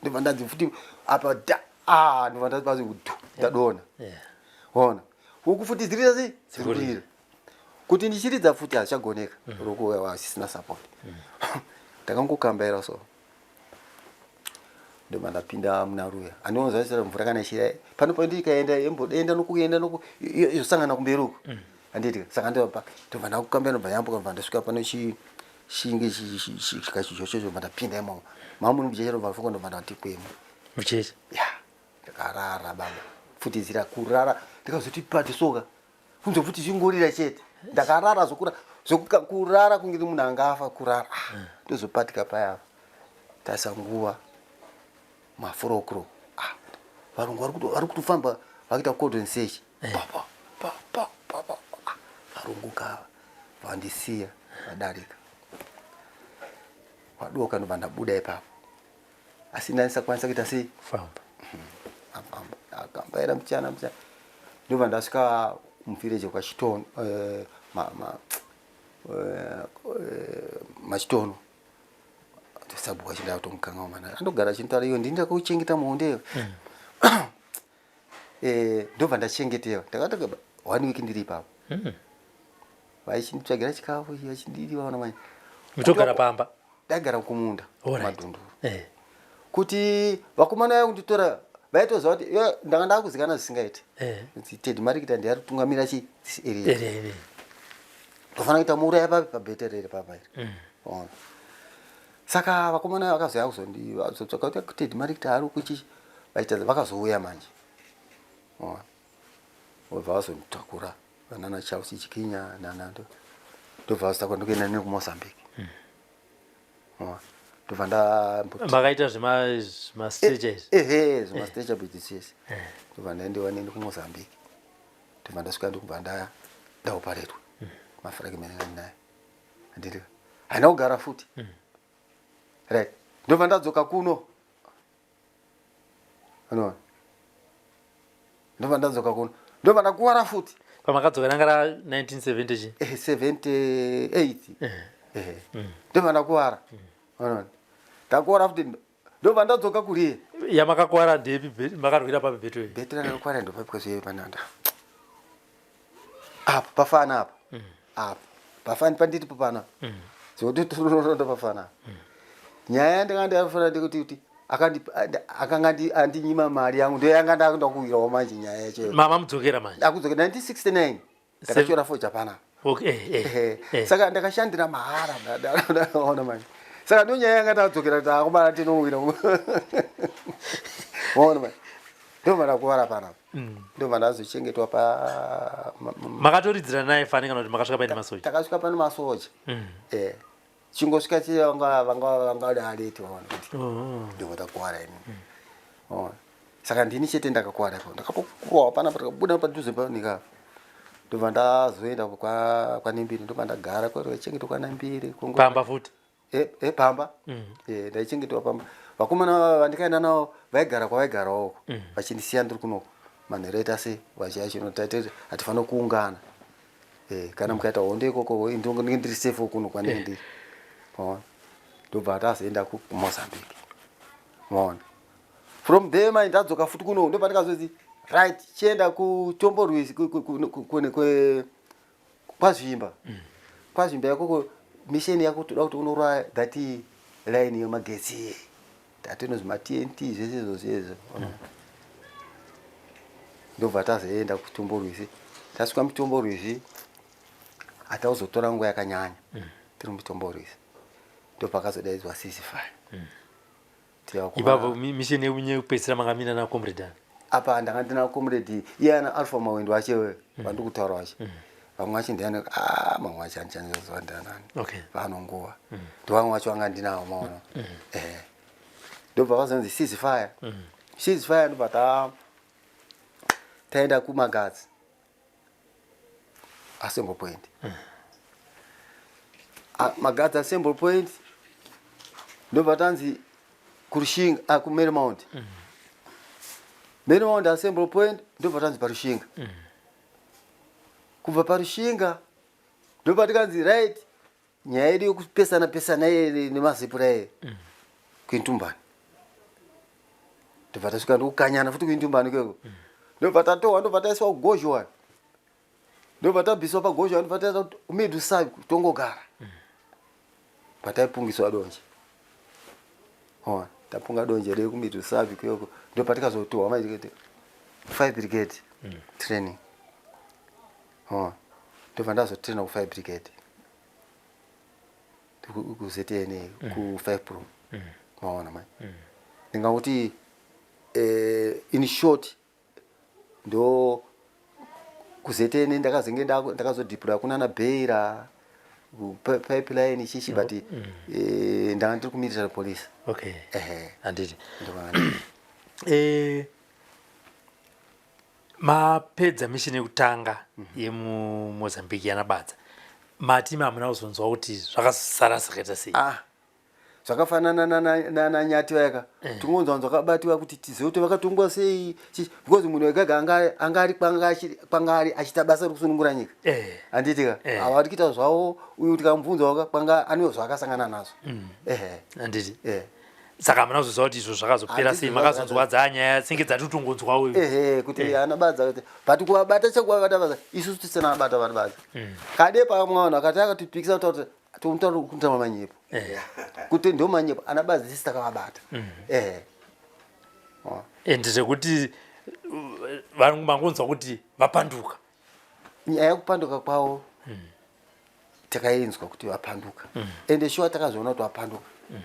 ndobva ndanzi futi apa dha, ah, ndobva ndati pasi dhu ndadona. Ona huku futi dziri sei, dziri kurira kuti ndichiridza futi hazvichagoneka, ruoko hasisina support, ndakangokambaira so ndobva ndapinda muna ruya andinozaisira mvura kana ichira pano pandikaenda yemboenda nokuenda noku yosangana kumberi uku, handiti? Saka ndobva ndobva ndakukambira, ndobva yambuka, ndobva ndasvika pano chinge chikachijochocho, ndobva ndapinda imomo mamuni mujecha, ndobva ndafuka, ndobva ndati kwemo. Mucheche. Ya, ndakarara baba, pfutidzira kurara, ndikazoti pati soka kunze futi chingorira chete, ndakarara zvokura kurara kunge munhu angafa kurara. Ah, ndozopatika paya tarisa nguva ma4 o'clock, ah, varungu vari kutofamba vakuita cordon search, pa pa pa pa pa pa. Ah, varungu kava vandisiya vadarika wadoka, ndobva ndabuda ipapo, asi ndandisakwanisa kuita sei? Famba. Afamba akambaira muchana muchana, ndobva ndasvika muvillage kwachitono, machitono sabhuku achinda kutomukanga mana andogara achinotaura iyo ndini ndakakuchengeta muhondeyo. Ndobva ndachengetewa, ndakati One week ndiri ipapo. Vachinditsvagira chikafu, vachindidi vaona manje. Mutogara pamba? Ndaigara kumunda, kumadhunduru. Kuti vakomana vaya kunditora vaitoziva kuti ndanga ndakuzikana zvisingaiti. Kuti Teddy Marikita ndiye ari kutungamira chi this area. Area ine. Tofanira kuita muuraya papi pabeterere papa iri. Ona. Saka vakomana vakazouya kuzotsvaka kuti Teddy Marikita ari kuchi vachiita vakazouya manje. Ona. Vobva vazonditakura vanana Charles Chikinya nana ndobva vazotakura ndokuenda neni kuMozambique. Ona. Ndobva ndamboti Makaita zvemastrecha izvi? Ehe, zvemastrecha bridge chese. Ndobva ndaendewa neni kuMozambique. Ndobva ndasvika ndokubva ndaoparetwa. Mafragment andinayo. Handiti. Haina kugara futi. Right. Ndobva ndadzoka kuno. Unoona? Ndobva ndadzoka kuno. Ndobva ndakuwara futi. Pamakadzoka ranga ra 1970 chi? 78. Ndobva ndakuwara. Unoona? Ndakuwara futi. Ndobva ndadzoka kuriye. Yamakakuwara ndepi? Makarwira papi beto iyi? Beto randakakuwara ndopapi kwaziye pananda. Apa pafana apa. Apa. Pafana panditi papana. Zvokuti ndo pafana. Nyaya yandanga ndafana ndekuti kuti akanga andinyima mari yangu ndo yanga ndakuda kuwirawo manje nyaya yacho. Mama mudzokera manje. Ndakudzokera 1969. Ndakatyora foja pana. Okay, Saka ndakashandira mahara ndaona manje. Saka ndo nyaya yanga ndadzokera kuti akomana tinowira. Waona manje. Ndobva ndakuvara panapa. Ndobva ndazochengetwa pa Makatoridzira naye fani kana kuti makasvika paine masoja? Takasvika pane masoja. Chingosvika chii vanga vari alert waona kuti. Ndobva ndakuwara ini. Waona. Saka ndini chete ndakakuwara ipapo. Ndakatokuwa panapa tikabuda padhuze panika. Ndobva ndazoenda kwaNembiri ndobva ndagara kwaichengetwa kwaNembiri. Pamba futi? Pamba. Ndaichengetwa pamba. Vakomana vandikaenda navo vaigara kwavaigarawo uko. Vachindisiya ndiri kunoko. Manheru aita sei vachinotaita hatifaniri kuungana. Kana mukaita hondo ikoko ndinge ndiri safe kuno kwanenge ndiri. Waona. Ndobva tazoenda kuMozambique. Waona. From there manje ndadzoka futi kuno ndobva ndikazoti right chienda kuTomborwisi kwaZvimba. KwaZvimba ikoko mission yako toda kuti unorwa that line yemagetsi. Tatinozi ma TNT zvese izvozvo izvo. Ndobva tazoenda kuTomborwisi. Tasvika muTomborwisi hatauzotora nguva yakanyanya. Tiri muTomborwisi. Ndopakazodaidzwa ceasefire. Ipapo mission yekupedzisira makamira na comrade ani? Apa ndanga ndina comrade iye ana Alpha Mawendo acho vandiri kutaura vacho. Vamwe vacho ndiani? Mamwe vacho handichanyazoziva ndianani. Vanonguva. Ndovamwe vacho vanga ndinawo maona. Ndobva vazonzi ceasefire. Ceasefire ndobva taenda kuMagadzi. Assembly point. Magadzi assembly point ndobva tanzi kuRushinga, kuMarymount. Marymount assembly point ndobva tanzi paRushinga. Kubva paRushinga ndobva tikanzi right nyaya yedu yekupesana pesana nemazipura iyi kuIntumbani. Ndobva tasvika ndokukanyana futi kuIntumbani ikoko. Ndobva tatohwa ndobva taiswa kugozhwa. Ndobva tabviswa pagozhwa ndobva taenda kuMedusabi tongogara. Pataipungiswa donje. Ona, tapunga donje redu kuMedusabi ikoko ndopatikazotohwa manje kuti fire brigade training. Ona, ndobva ndazotraina ku fire brigade. KuZNA ku 5 Pro. Maona mai. Ndingakuti in short ndo kuZNA ndakazenge ndakazodeploya kunana Beira pipeline chichi but ndanga ndiri kumilitary police. Okay. Ehe. Handiti. Ndobva Mapedza mission yekutanga yemuMozambique yanaBadza. Mati hamuna kuzonzwa kuti zvakasara zvakaita sei? Zvakafanana nana Nyati vayaka. Tingonzwa zvakabatiwa kuti tizive kuti vakatongwa sei because munhu wega anga ari kwanga ari achiita basa rekusunungura nyika. Handiti ka? Ava vari kuita zvavo uyu tikamubvunza kwanga ane zvaakasangana nazvo. Handiti. Saka hamuna kuzoziva kuti izvo zvakazopera sei? Makazonzwa dzanyaya dzinge dzatotongonzwawo. Ehe, kuti eh. ana badza kuti but kuvabata chekuvabata badza isusu tisina abata vanhu badza. Kade pamwe vanhu akati akatipikisa kuti tomuta kutama manyepo. Eh. Kuti ndo manyepo ana badza sisi takavabata. Eh. Oh. And zvekuti vanhu mangonzwa kuti vapanduka. Nyaya yekupanduka kwavo takainzwa kuti vapanduka mm. ende shuwa takazoona kuti vapanduka mm.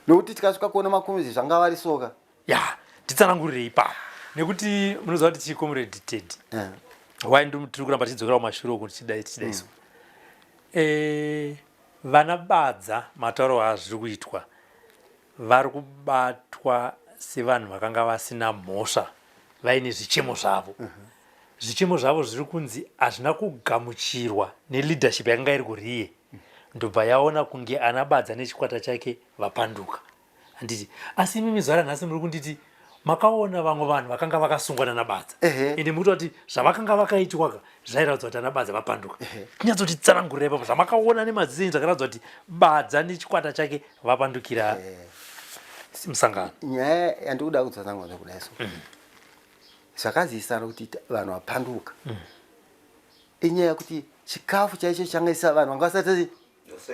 nokuti tikasvika kuona makomizi zvanga vari soka ya titsanangurirei ipapo nekuti munoziva kuti chii comrade ted yeah. why tiri kuramba tichidzokera kumashure uku tichidai tichidai so mm. eh, vana badza matauro azviri kuitwa vari kubatwa sevanhu vakanga vasina mhosva vaine zvichemo zvavo mm -hmm. Zvichemo zvavo zviri kunzi hazvina kugamuchirwa neleadership yakanga iri kuRiye ndobva yaona kunge ana Badza nechikwata chake vapanduka. Handiti asi imimi zuva ranhasi muri kunditi makaona vamwe vanhu vakanga vakasungwa nana Badza ende muri kuti zvavakanga vakaitwa ka zvairatidza kuti ana Badza vapanduka. Tinyatsotitsanangurira ipapo zvamakaona nemaziso enyu zvakaratidza kuti Badza nechikwata chake vapandukira musangano. Nyaya yandikuda kutsanangura kudai so. Zvakazivisana kuti vanhu vapanduka mm. Inyaya yekuti chikafu chaicho changa isa vanhu vanga vasati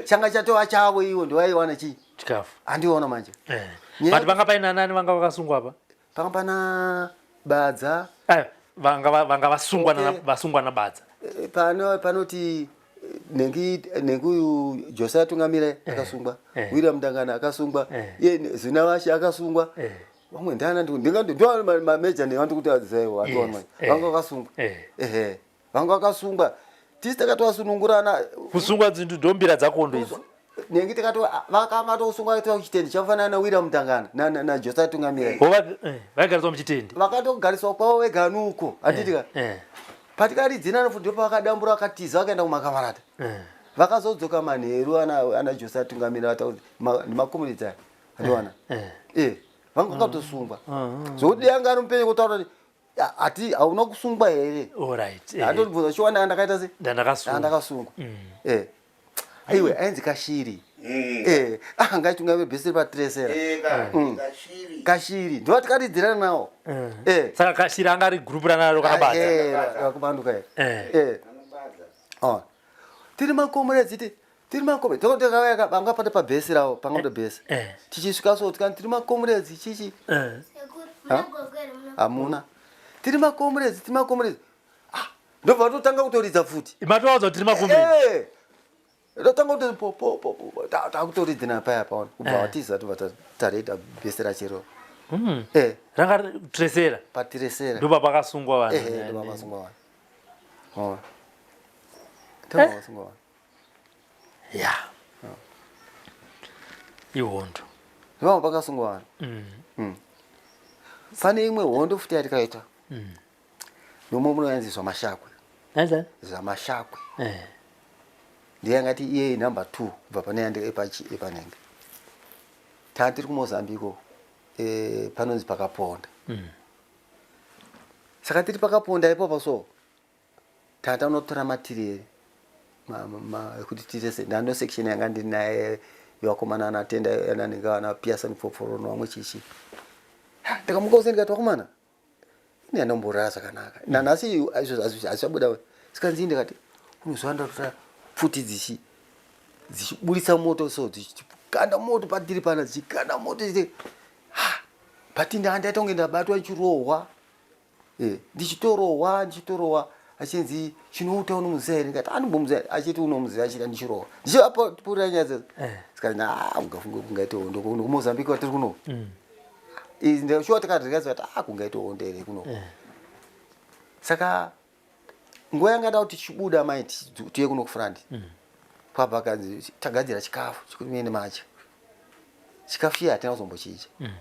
changa chatova chavo iwo ndovaiwana chii chikafu handiona manje eh. But vanga paina nani vanga vakasungwa apa panga pana badza eh, vanga vasungwa okay. Vasungwa nabadza eh, pano panoti eh, nengi nengi uyu Jose atungamire eh, akasungwa eh. William Dangana akasungwa eh. Iye Zinavashe akasungwa eh. Vamwe ndana ndingati ndo mameja ndingati kuti adzaiwa ationa eh. Vanga vakasungwa eh. Ehe vanga vakasungwa tisi takatovasunungurana kusungwa dzintu ndombira dzakondo idzi nengi tikato vakamatosungwa kuitira kuchitendi chafanana na William Mutangana na na, na Josiah Tungamira eh, vaigariswa muchitendi vakatogariswa kwavo veganuko handiti ka eh, eh. Patikaridzina futi ndipo vakadambura vakatiza vakaenda kumakamarata eh. Vakazodzoka manheru ana ana Josiah Tungamira vatauri nemakomunidzi aya andiwana eh. eh vanga vakatosungwa ah, ah. Zvokuti anga ari mupenyu kutaura kuti ati hauna kusungwa here eh. Atotibvunza shuwa ndanga ndakaita se ndakasungwa mm. Eh aiwe ainzi kashiri mm. Eh anga aitunga bheseri patresera eh, mm. Kashiri ndo tikaridzirana nawo eh saka kashiri anga ari group ranaro kana badza rakubanduka eh oh tiri makomrades ti tiri makomrades tokauya panga pate pabhesi ravo panga pate bhesi eh. Tichisvika so tikani tiri makomrades chichi eh. Hamuna tiri makomrades tiri makomrades ah, ndobva totanga kutoridza futi matovaudza tiri makomrades eh. Totanga kuti po po po takutoridzina paya paona kubva watiza tobva tareda bhesi rachero hmm. eh. Ranga tresera patiresera ndopa pakasungwa vanhu eh, ndopa pakasungwa vanhu oh. Ndopa pakasungwa vanhu ya ihondo ivavo pakasungwa vanhu mm. mm. Pane imwe hondo futi yatikaita mm. Nomwe munoyanzi zvamashakwe zvamashakwe eh. Ndiye angati iye number 2 kubva pane yande epanenge taa tiri kumozambique eh, panonzi pakaponda mm. Saka tiri pakaponda ipopo so tata unotora material ekuti tiite se ndando section yanga ndiri naye yevakomana anatenda ananenge vana Pearson Foforo nevamwe chichi ndikamuka use ndikati vakomana ini andomborara zvakanaka nanhasi izvo hazvichabuda sikanzi ndikati unoziva ndatora pfuti dzichi dzichiburitsa moto so dzichikanda moto patiri pana dzichikanda moto but ndandaita kunge ndabatwa ndichirohwa Eh, ndichitorohwa ndichitorohwa achinzi chinouta unomuziva here ndikati andimbomuziva achiti unomuziva achiti ndichirohwa ndichivapurira nyaya dzedzo eh. sikati ah ungafunge kungaite hondo kuno kumozambique watiri kuno mm. shuwa tikati tikati ah kungaite hondo here kuno eh. Saka nguva yanga da kuti tichibuda mai tiye kuno kufront mm. Kwabva kanzi tagadzira chikafu chekuti muende madya chikafu chiye hatina kuzombochidya mm.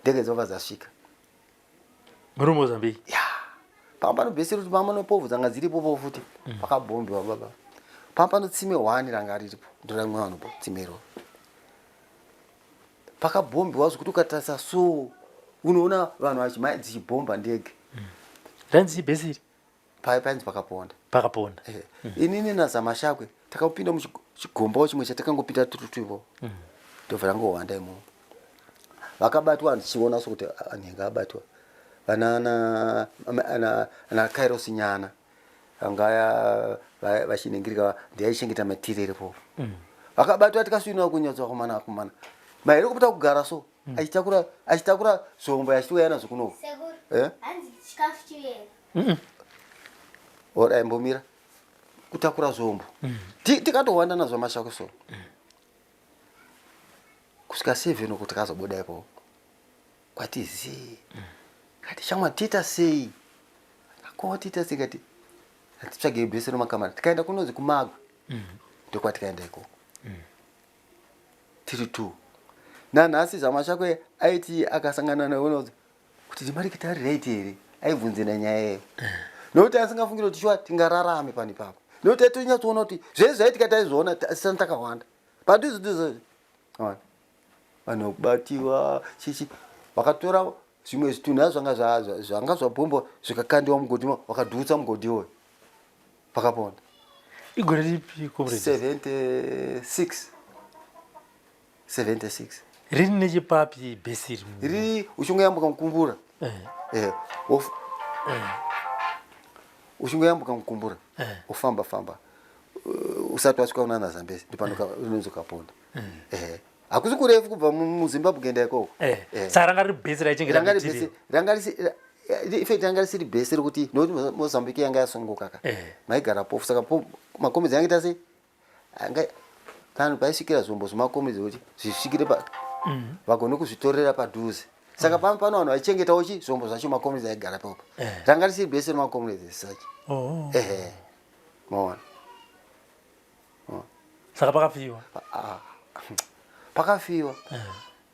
Ndege dzobva dzasvika muri mozambique ya pamba pano bhesi kuti pamba nopovhu dzanga dziripo po futi mm. Pakabhombiwa baba pamba pano tsime hwani ranga riripo ndoramwe vanhu po tsime iro pakabhombiwa zvekuti ukatarisa so unoona vanhu vachimai dzichibhomba ndege mm. Ranzi bhesi iri painzi pakaponda pakaponda eh. mm. Inini nazamashakwe takapinda muchigombawo chimwe chatakangopinda tiri tuivo mm. Ndobva rangohwanda imomo. Vakabatwa ndichiona sokuti anenge abatwa vana ana Kairos Nyana vangaya vachiningirika ndiyaichengeta matirere po. Vakabatwa tikasvina kunyatso vakomana vakomana. Mahelikopta kugara so achitakura achitakura zvombo achitouya nazvo kuno. Sekuru, Eh? hanzi chikafu chivera. Ora imbomira kutakura zvombo. Tikatowanda nazvo mashako so. Kusvika 7 uko tikazobuda ipapo. Kwati zii. Kati shamwa tiita sei? Ko tiita sei kati hatitsvage bhesi remakamara. Tikaenda kunonzi kuMagwe. Ndokwatikaenda ikoko. Tiri two. Nanhasi zvamashakwe aiti akasangana naunonzi kuti ndimarikiti ari right here aibvunzira nyaya iyeyo. Nokuti asingafungiri kuti shuwa tingararame pano ipapo. Nokuti aitonyatsoona kuti zvese zvaitika taizviona tisati takawanda. Padhuze dhuze vanhu vakubatiwa chichi vakatora zvimwe zvitunha zvanga zvanga zvabhombwa zvikakandiwa mugodhi vakadhutsa mugodhi iwoyo vakaponda. Igore ripi comrade? 76 76. Riri nechipapi bhesi iri? Riri uchingoyambuka Mukumbura. Uchingoyambuka Mukumbura ofamba famba usati wasvika kunana Zambezi ndipano kaponda. Hakusi kurefu kubva muZimbabwe kuenda ikoko. Saka ranga riri bhesi raichengeta Ranga riri bhesi, ranga risi in fact ranga risiri bhesi rekuti nokuti Mozambique yanga yasunguka ka. Maigara pofu saka makomedzi angaita sei? Anga panhu paisvikira zvombo zvemakomedzi kuti zvisvikire pa vagone kuzvitorera padhuze. Saka pano pano vanhu vaichengetawo chi zvombo zvacho makomedzi aigara ipapo. Ranga risiri bhesi remakomedzi sachi. Ehe. Maona. Saka pakafiwa. Pakafiwa.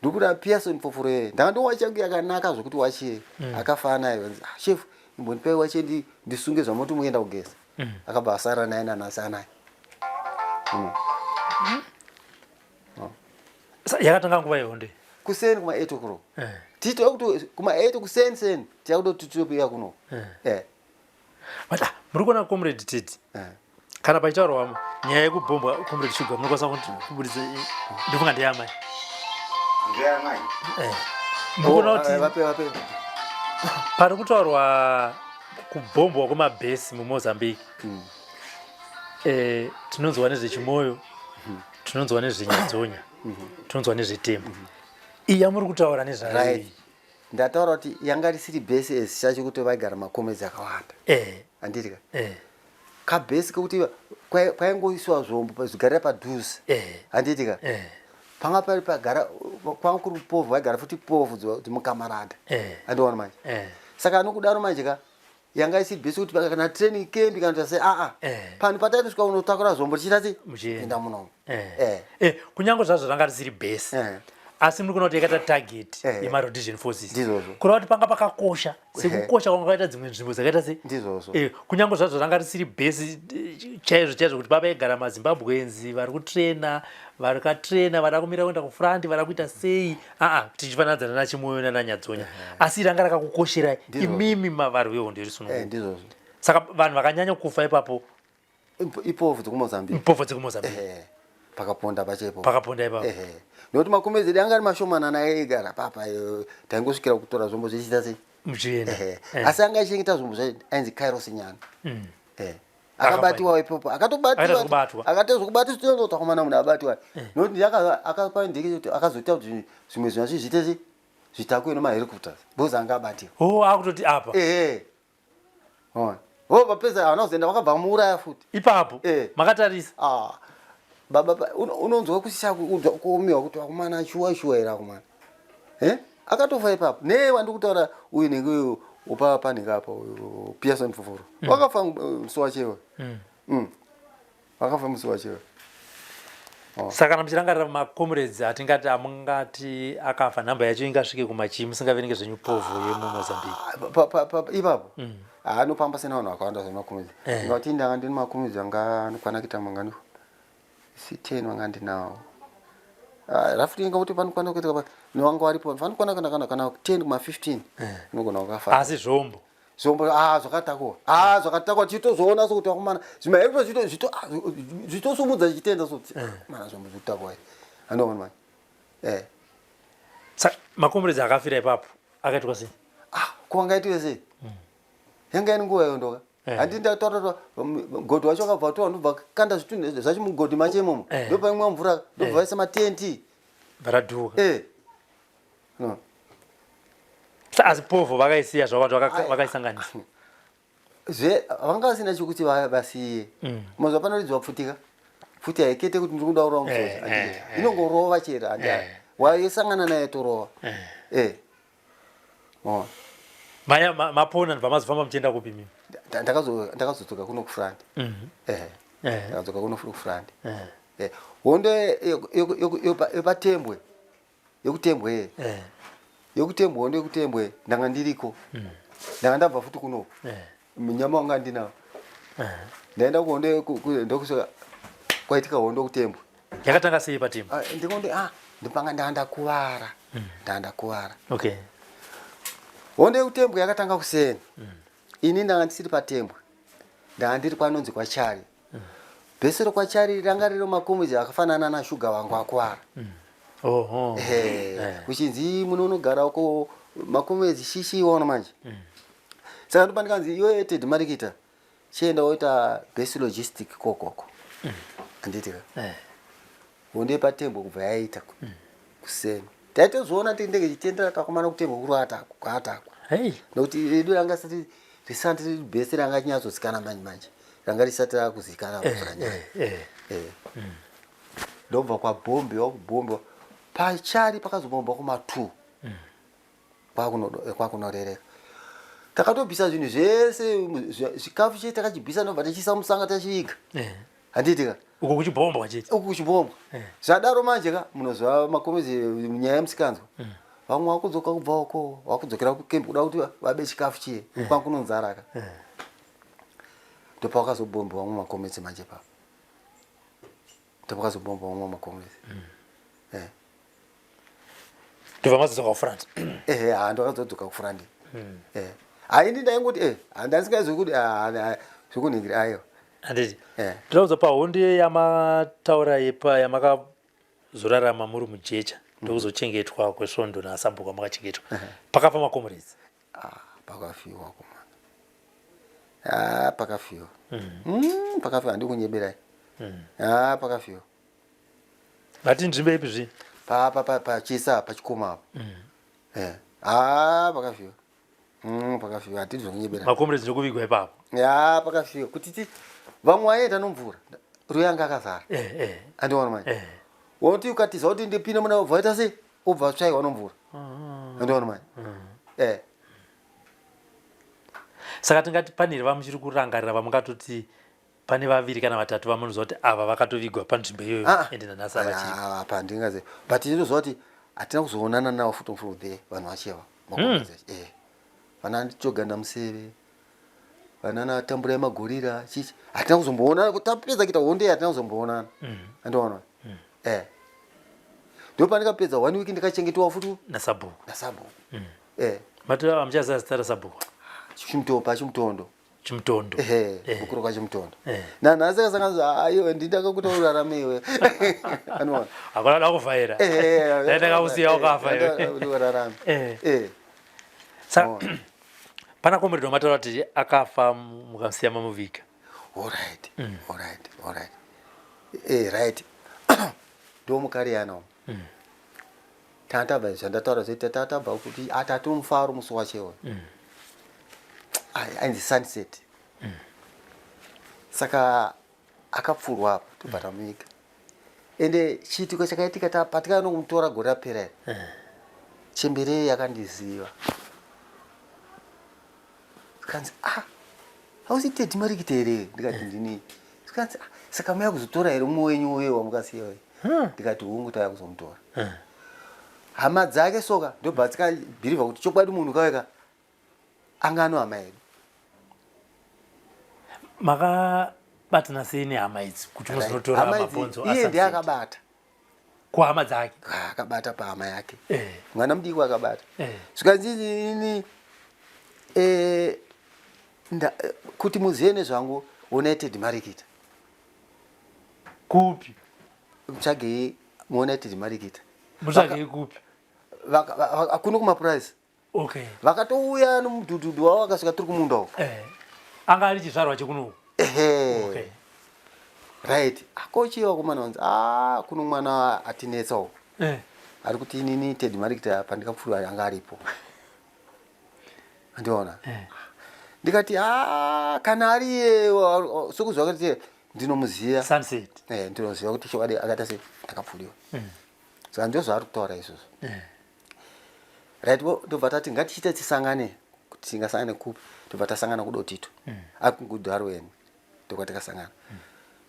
Ndokuda Pearson Foforo yeye. Ndanga ndowachi yangu yakanaka zvekuti wachi akafa nayo. Ah, chef, imbondipai wachi ndisunge zvamuti muenda kugeza. Akabva asara naye nanhasi anaye. Yakatanga nguva yehondo. Kuseni kuma 8 o'clock. Tito kuti kuma 8 kuseni seni tiyakuda titopiya kuno. But muri kuona comrade Teddy. Kana pachitaurwa nyaya yekubhombwa comrade Sugar munokwanisa kubudisa ndofunga ndeyamai. Ndeyamai. Muri kuona kuti Vape vape. pari kutaurwa kubhombwa kwemabhesi muMozambique. Tinonzwa nezvechimoyo, tinonzwa nezvenyadzonya, tinonzwa nezvetembo. Iyi yamuri kutaura nezvayo. Right. Ndataura kuti yanga risiri bhesi esi chacho kuti vaigara makomedzi akawanda. Handiti ka? Kabhesi kekuti kwaingoiswa zvombo zvigarira padhuze. Handiti ka? Panga pari pagara kwanga kuri povhu vaigara futi povhu dzemukamarada. Andiona manje. Saka nokudaro manje ka yanga isiri bhesi kuti kana training camp kana kuti sei aa. Panhu pataitosvika unotakura zvombo tichiita sei? Enda munomu. Kunyange zvazvo ranga risiri bhesi. Asi muri kuona kuti yakaita target yemaRhodesian forces. Ndizvozvo. Kureva kuti panga pakakosha sekukosha kwanga kwakaita dzimwe nzvimbo dzakaita sei? Ndizvozvo. Kunyange zvazvo ranga risiri bhesi chaizvo chaizvo kuti pavaigara maZimbabweans vari kutraina, vari katraina, vari kumira kuenda kufront, vari kuita sei? Aa, tichifananidzana naChimoyo nanaNyadzonya. Asi ranga rakakukosherai imimi mavarwi vehondo yerusununguko. Ndizvozvo. Saka vanhu vakanyanya kufa ipapo Ipovhu dzekuMozambique. Ipovhu dzekuMozambique. Pakaponda pacho ipapo. Pakaponda ipapo. Nekuti makomedzi edu anga ari mashomanana aigara papa taingosvikira kutora zvombo zvichiita sei? Muchienda. Asi anga achichengeta zvombo zvacho ainzi Kairos Nyana. Akabatiwa ipapo. Akatobatiwa. Akatozokubatwa tinotokomana munhu abatiwa. Nekuti akapa ndiki kuti akazoita kuti zvimwe zvinhu zviite sei? Zvitakwe nemahelicopters. Because anga abatiwa. Oh, akutoti apa. Oh, vapedza havana kuzoenda vakabva vamuuraya futi. Ipapo? Makatarisa? Baba unonzwa kusisa kuomewa kuti vakomana shuwa shuwa here akomana. Akatofa ipapo. Ne wandikutaura uyu nenge uyu upa panenge apa uyu Pearson Foforo. Wakafa musi wachewe. Wakafa musi wachewe. Saka kana muchirangarira macomrades atingati amungati akafa nhamba yacho ingasvike kumachii musingaverenge zvenyu povhu yemuMozambique. Ipapo? Anopamba sena vanhu vakawanda zvemacomrades. Ngati ndanga ndine macomrades anga anokwana kuita mangani? Si 10 vanga ndinawo. Roughly ingoti panokwana kuita nevanga varipo vanokwana kana kana 10 kuma 15. Unogona wakafa. Asi zvombo. Zvombo zvakatakwa. Zvakatakwa tichitozoona sokuti vakomana zvimahelicopter zvitosumudza zvichitenda so. Mana zvombo zvikutakwa. Andoona manje. Sa makomrades akafira ipapo akaitwa sei? Ah, ko angaitwe sei? Yanga ine nguva yondoka. Eh. Handi ndataura mugodhi wacho wakabva watorwa ndobva kanda zvitunhu zvacho mugodhi macho imomo. Eh. Ndopaimwa mvura ndobva Eh. vaisa matenti. Varadhuka. Eh. No. Sa asi povho vakaisiya zvavo vanhu Ai. vakaisanganisa. Zve vanga vasina chekuti vasiye. Mazuva panoridzwa pfutika. Pfuti haikete kuti ndiri kuda kurova musoja. Eh, handiti. eh, eh. Inongorova chero handi. Eh. Waisangana naye torova. Eh. Oh. Maya mapona ndibva mazofamba muchienda kupi mimi? Ndakazodzoka kuno kufront. Eh. Eh. Ndakadzoka kuno kufront. Eh. Eh, hondo yepatembwe yekutembwe Eh. yekutembwe hondo yekutembwe ndanga ndiriko ndanga ndabva futi kunoku Eh. munyama wanga ndinawo Eh. ndaenda kuhondo ndokusvika kwaitika hondo kutembwe. Yakatanga sei patembo? Ah, ndikondo ah ndipanga ndanga ndakuvara ndanga ndakuvara. Okay. Hondo yekutembwe yakatanga kuseni. Ini ndanga ndisiri patembwe, ndanga ndiri kwanonzi kwachari. Bhesero kwachari ranga riri makomizi akafanana nashuga wangu akuvara. Oho. Ehe, Eh. kuchinzi munonogara uko makomezi shishi iwaona manje. Saka ndopa ndikanzi iwe Ted Marikita chienda woita base logistic kokoko. Handiti ka? Eh. Hondo yepatembo kubva yaita kuseni. Taitozoona tiri ndege ichitendera takomana kutembo kuri atakwa kwaatakwa. Hey. Nokuti redu ranga risati risati riri base ranga richinyatsozikanwa manje manje. Ranga risati rakuzikanwa zvakanyanya. Eh. Eh. Eh. Ndobva kwabhombewa kubhombewa pachari pakazobhombwa kuma 2 kwakunorereka. Takatobvisa zvinhu zvese zvikafu chete takachibvisa ndobva tichiisa musanga tachiviga. Eh. Handiti ka? Uko kuchibhombwa chete. Uku kuchibhombwa. Eh. Zvadaro manje ka munoziva makomezi nyaya yemusikanzwa. Vamwe vakudzoka kubva uko vakudzokera kukembi kuda kuti vabe chikafu chiye. Kwanga kunonzara ka. Ndopakazobhombwa vamwe makomezi manje papo. Ndopakazobhombwa vamwe makomezi. Eh. Ndobva mazodzoka kufront. Ehe, ha ndakazodzoka kufront. Eh. Haindi ndaingoti eh handandisingazwi kuti zvekuningira aiwa. Handiti. Eh. Ndinoudza pahondo yamataura yepa yamakazorarama muri mujecha ndokuzochengetwa kwesvondo nasabhuku makachengetwa. Pakafa makomrades. Ah, pakafiwa komana. Ah, pakafiwa. Pakafiwa handikunyeberai. Ah, pakafiwa. Vati nzvimbo ipi zvi? Pa pa pa pachisa pachikoma apo. Eh. Ah, pakafiwa. Pakafiwa hatidi zvokunyeberana. Makomrades ndokuvigwa ipapo. Ya, pakafiwa. Kuti ti vamwe vaenda nomvura. Ruyanga akazara. Eh eh. Andiona manje. Eh. Woti ukatiza kuti ndipinde muna ubva waita sei? Ubva watsvaiwa nomvura. Andiona manje. Eh. Saka tingati pane here vamuchiri kurangarira vamungatoti pane vaviri kana vatatu vamunoziva kuti ava vakatovigwa panzvimbo iyoyo Ah, ende nanhasi havachiripo? ah, apa handingazivi. But ndinoziva kuti hatina kuzoonana navo futi from there vanhu vacheva. Makomrades acho. Eh. Vana Toganda Museve. Vana Tamburai Magorira chichi. Hatina kuzomboonana tapedza kuita hondo iyi hatina kuzomboonana. Andiona. Eh. Ndopandikapedza 1 week ndikachengetwa futi Nasabhuku. nasabhuku. Eh. Mati hamuchaziva zita rasabhuku? Chimutopa chimutondo. Chimutondo. Ehe, Eh. mukuru kwachimutondo. Eh. Nanhasi akasangana aiwe ndindakakuta urarame iwe. Anoona. Hakuna kuda kuvhaira. Eh, Dai ndakakusiya wakafa iwe. Urarame. Eh. Eh. Saka Oh. pana comrade wamataura kuti akafa mukamusiya mamuviga. All right. All right. All right. Eh, right. Ndomukariyana umu. Tatabva zvandataura zvete tatabva kuti atati mufaro musi wacho. Ainzi sunset. Saka akapfurwa apa tobva tamuviga. Ende chiitiko chakaitika patikano kumutora gore rapera iri. Chembere yakandiziva. Kanzi ah hausi Teddy Marikita here? Ndikati ndini. Kanzi ah saka mauya kuzotora here mumwe wenyu uye wamukasiya uye? Ndikati hungu tauya kuzomutora. Hama dzake soka ndobva dzikabhirivha kuti chokwadi munhu kaweka anga ano hama yedu. Makabatana sei nehama idzi kuti muzonotora Hama idzi, mabhonzo iye ndiye aSunset? akabata. Kuhama dzake? Ah, akabata pahama yake. Eh. Mwana mudiki akabata. Eh. Zvikanzi ini kuti muzive nezvangu onai Teddy Marikita. Kupi? Mutsvagei muonai Teddy Marikita. Mutsvagei kupi? Kuno kumapurazi. Okay. Vakatouya nomudhudhudhu wavo vakasvika tiri kumunda uko. Eh. Anga ari chizvarwa chekuno. Ehe. Okay. Right. Akochi vakomana vanzi ah kuno mwana atinetsa uko. Eh. Ari kuti inini Teddy Marikita pandikapfura anga aripo. Andiona. Eh. Ndikati ah kana ari sokuzwa kuti ndinomuziva. Sunset. Eh ndinoziva kuti chokwadi akaita sei akapfuriwa. Saka ndozvaari kutaura izvozvo. Eh. Right tobva tati ngatichiite tisangane kuti tingasangane kupi tobva tasangana kudotito. Akugudharweni ndokwa takasangana.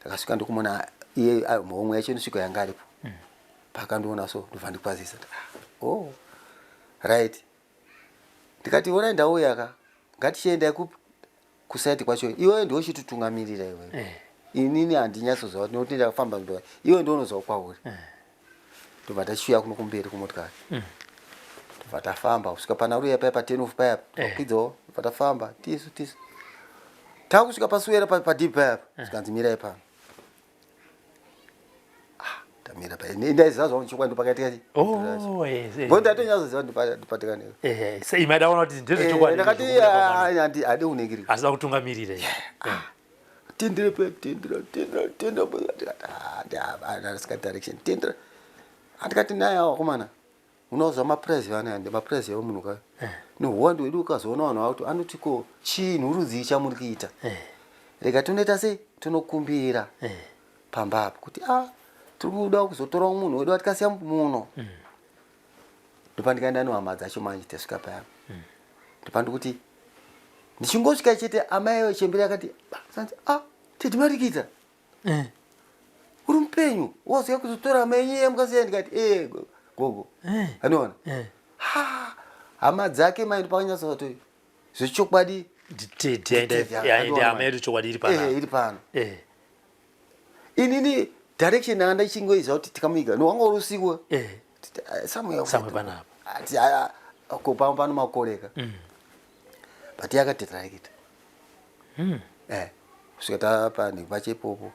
Takasvika ndokumona iye homwe yacho inosvika yanga aripo. Pakandiona so ndobva ndikwazisa. Oh. Right. Ndikati ona ndauya ka ngatichiendai kupi kusaiti kwacho iwewe ndiwe uchititungamirira iwewe. Eh. Inini handinyatsoziva kuti nekuti ndakafamba ndo iwe ndiwe unoziva kwauri. Eh. Ndobva tachiuya kuno kumberi kumotikari. Ndobva tafamba kusvika pana ruya paya pa10 off paya takwidzawo ndobva tafamba tisu tisu. Takusvika pasuwera padhibhi paya zvikanzi mirai pano. Ah, tamira paya. Ndaiziva zvangu chokwadi ndopakaitika chi. Oh, yes. Mbona ndatonyatsoziva ndopatika ne. Eh, sei maidaona kuti ndezvechokwadi. Ndakati hadi kuningirika. Asida kutungamirira. Tendera paya tendera tendera tendera ndikati ah ndasika direction tendera. Andikati naye vakomana unoziva mapurazi vana ande mapurazi emunhu munhu ka. Nehuwandu hwedu ukazoona vanhu vakuti anoti ko chinhu rudzii chamuri kuita. Rega tonoita sei tonokumbira pamba apo kuti ah tiri kuda kuzotora munhu wedu watikasiya muno. Ndopandikaenda nehama dzacho manje tasvika paya. Ndopandikuti ndichingosvika chete amai vechembere akati sanzi ah Teddy Marikita. Uri mupenyu wazouya kuzotora hama yenyu yamukasiya ndikati eh gogo. Anoona. Ha hama dzake mai ndopakanyatsa kuti zvechokwadi Teddy yaenda hama yedu chokwadi iri pano. Eh iri pano. Eh. Inini direction yanga ndichingoiziva kuti tikamuiga nowanga uri usiku. Eh. Somewhere Somewhere panapa. Ati ko pano makoreka. But yakati tarekita. Eh. Kusvika tapa nepachepopo.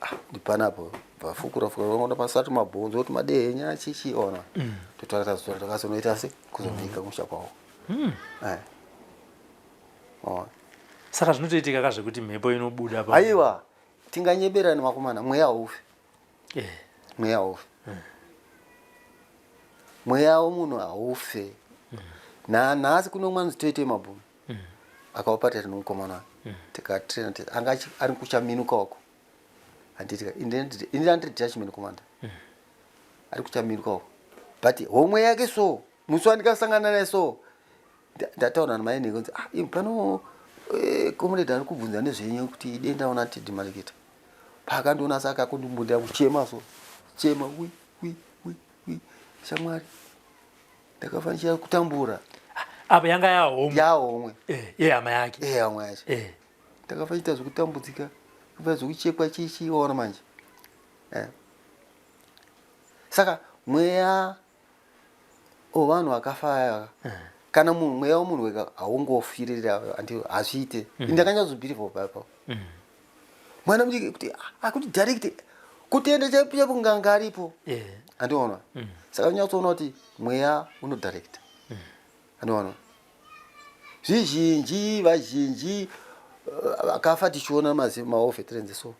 Ah, ndipanapo vafukura fukura vangoda pasati mabhonzo kuti madehenya chichi ona. Totora tazotora takazonoita se kuzonoika kumusha kwavo. Eh. Oh. Saka zvinotoitika ka zvekuti mhepo inobuda pa. Aiwa, tinganyeberana makomana, mweya haufi. Eh. Mweya haufi. Mweya womunhu haufe. Nanhasi kuno mwana toite mabhunu. Akawapata tinomukomana wake. Tikatraina anga ari kuchaminuka uko. Handiti ini andiri detachment commander. Ari kuchaminuka uko. But homwe yake so musi wandikasangana naye so ndataura namai nhingi kunzi ah imi pano comrade ari kubvunza nezvenyu kuti denda ona Teddy Marikita. Paakandiona saka akundimbundira kuchema so chema wi wi wi wi shamwari ndakafanira kutambura. Apa yanga yahomwe. Yahomwe. Eh, yehama yake. Eh, hama yacho. Eh. Ndakafanira zvekutambudzika, ndakafanira zvekuchekwa chichi waona manje. Eh. Saka mweya wevanhu vakafa aya kana munhu mweya wemunhu wega haungofirira andi hazviite. Ini ndakanyatsozvibhilivha kubva ipapo. Mwana mudiki kuti akuti direct kutenda chaipo chaipo nganga aripo. Eh. Andiona. Saka unyatsoona kuti mweya unodirecta. Andiona. Zvizhinji vazhinji vakafa tichiona mawo veterans so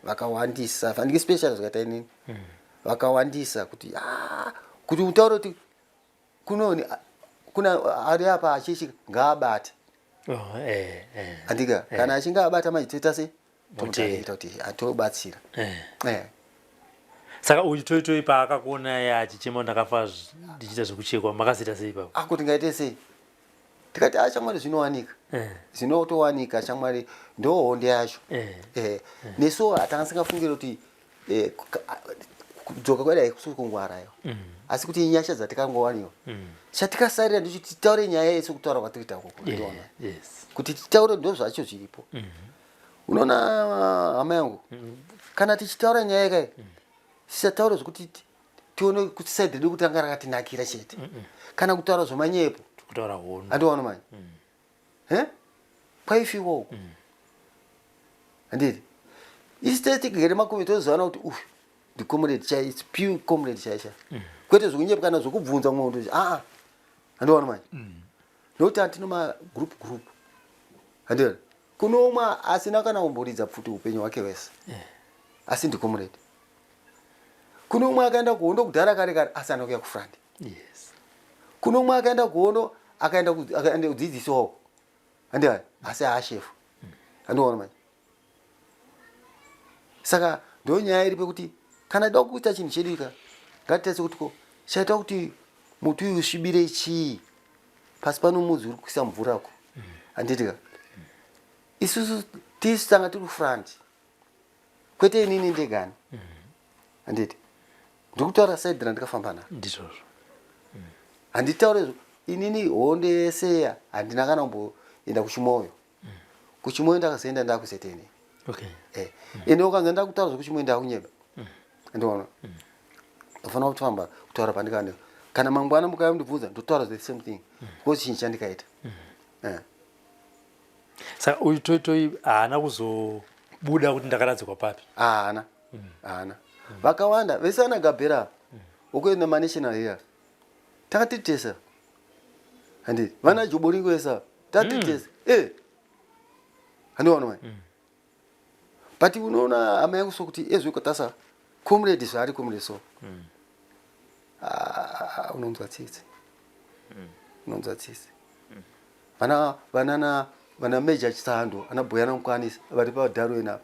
vakawandisa fanike special zvakaita inini. Vakawandisa kuti ah kuti utaure kuti kunoni kuna ari apa achichi ngaabate. Oh, eh, eh. Andika kana achinge abata manje toita sei? Mutenda. Tomutarira kuti atobatsira. Eh. Eh. Saka uyu toitoi paakakuona achichema ndakafa ndichiita zvekuchekwa makazoita sei ipapo? Akuti ngaite sei? Tikati ah shamwari zvinowanika. Eh. Zvinotowanika shamwari ndo honde yacho. Eh. Eh. Nesuwo hatanga singafungire kuti kudzoka kwedu haikusi kungwara yo. Asi kuti inyasha dzatikangowaniwa. Chatikasarira ndicho titaure nyaya yesu kutaura kwatiri kuita ukoko. Ndiona. Yes. Kuti titaure ndo zvacho zviripo. Unoona hama yangu. Kana tichitaura nyaya kai tisataure zvekuti tione kuti side redu kuti ranga rakatinakira chete. Kana kutaura zvemanyepo. Kutaura hono. Andiona manje. Eh? Kwaifiwa uko. Handiti. Isi tese tigere makumi tozivana kuti uyu ndi comrade chai, it's pure comrade chai chai. Kwete zvekunyepa kana zvekubvunza mumwe munhu aa handiona manje. Nokuti hatino magroup group. Handiona. Kuno umwe asina kana kumboridza pfuti upenyu hwake hwese. Asi ndicomrade. Kuno umwe akaenda kuhondo kudhara kare kare asi anokuya kufront. Yes. Kuno umwe akaenda kuhondo akaenda akaenda kudzidziswawo. Handiona asi haashefu. Handiona manje. Saka ndonyaya iri pekuti kana da kuita chinhu chedu ka ngatitarise kuti ko chaita kuti muti uyu usvibire chii pasi pano mudzi uri kuisa mvura ko handiti ka isusu tisu tanga tiri kufront kwete inini ndegani handiti ndiri kutaura saidi randikafamba naro ndizvozvo handitaure zvo inini hondo yeseya handina kana kumboenda kuchimoyo kuchimoyo ndakazoenda ndakuseteni okay eh ende ukanza ndakutaura zvekuchimoyo ndakunyeba andiona ndofanira kutofamba kutaura pandikaenda kana mangwana mukauya mundibvunza ndotaura the same thing because chinhu chandikaita eh saka uyu toitoi haana kuzobuda kuti ndakaradzikwa papi haana haana vakawanda vese ana gabhera ukuenda manational here takati tese handiti vana joboringo esa tati tese eh handiona mai but unoona hama yangu so kuti ezvo ukatasa comrade zvaari comrade so Ah, unonzwa tsitsi unonzwa tsitsi vana vanana vana major chisando ana bhoyana mukwanisi vari padarwin apa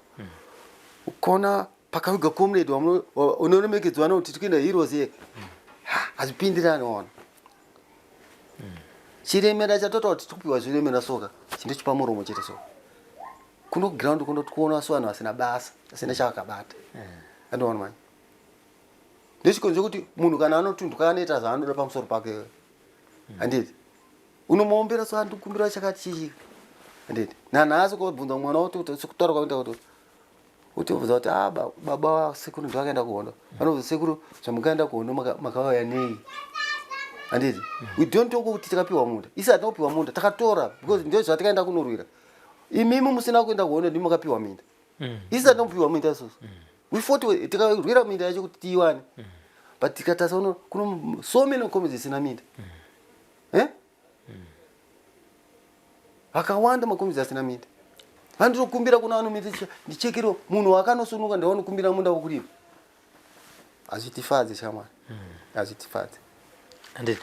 ukaona pakaviga comrade unoremekedzwa nokuti tikuenda heroes ye hazvipindirani waona chiremera chatotaura kuti tikupiwa zviremera soka chindochipa muromo chete so kuno ground kuno tikuona so vanhu vasina basa vasina chavakabata andiona manje ndechikonzero kuti munhu kana anotunduka anoita zvaanoda pamusoro pake handiti unomuombera so andikumbira chakati chichi handiti nanhasi kobvunza mwana woti sekutaura kwakuita kuti utobvunza kuti ah baba sekuru ndovakaenda kuhondo vanobvunza sekuru zvamukaenda kuhondo makauya nei handiti we don't talk kuti takapiwa munda isi hatina kupiwa munda takatora because ndio zvatakaenda kunorwira imimi musina kuenda kuhondo ndimi makapiwa minda isi hatina kupiwa minda isusu we fought tikarwira minda yacho kuti tiiwane but tikatarisa uno kuno so many communities dzisina minda eh vakawanda makomidzi asina minda vandinokumbira kuna vano minda ndichekero munhu wakanosunuka ndawanokumbira munda wokurima hazvitifadze shamwari hazvitifadze handiti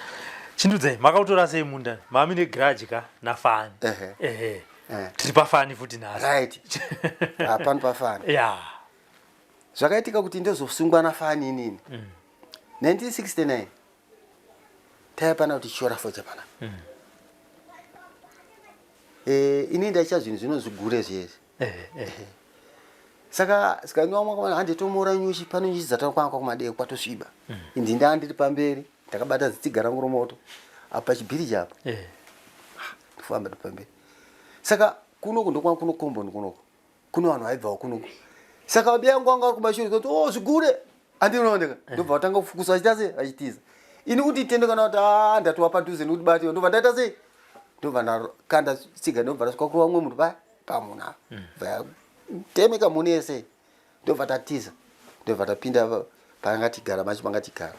chindudzai makautora sei munda mami negrudge ka nafani Ehe. ehe Eh. tiri pafani futi nhasi right hapano pafani ya zvakaitika kuti ndozosungwa nafani inini 1969 taiva pana kuti chiora foja pana Eh, inini ndaicha zvinhu zvinozvigure zviyezvi ehe ehe saka sikanwa mwakamana hande tomora nyuchi pano nyuchi dzatakwanga kumadeko kwatosviba indi ndaa ndiri pamberi ndakabata zitsiga rangu romoto apa chibhiriji apa ehe ndofamba ndiri pamberi saka kunoku ndokwanga kuno komboni kunoku kuno vanhu vaibvawo kunoku saka vabi yangu vanga vari kumashure kuti o zvigure andinooneka ndobva vatanga kufukusa vachiita sei vachitiza ini kuti itende kana kuti a ndatova padhuze nekuti batiwa ndobva ndaita sei ndobva ndakanda tsiga ndobva ndasvika kurova mumwe munhu paya pamunhu apa bva temeka mhuni yese ndobva tatiza ndobva tapinda panga tigara macho panga tigara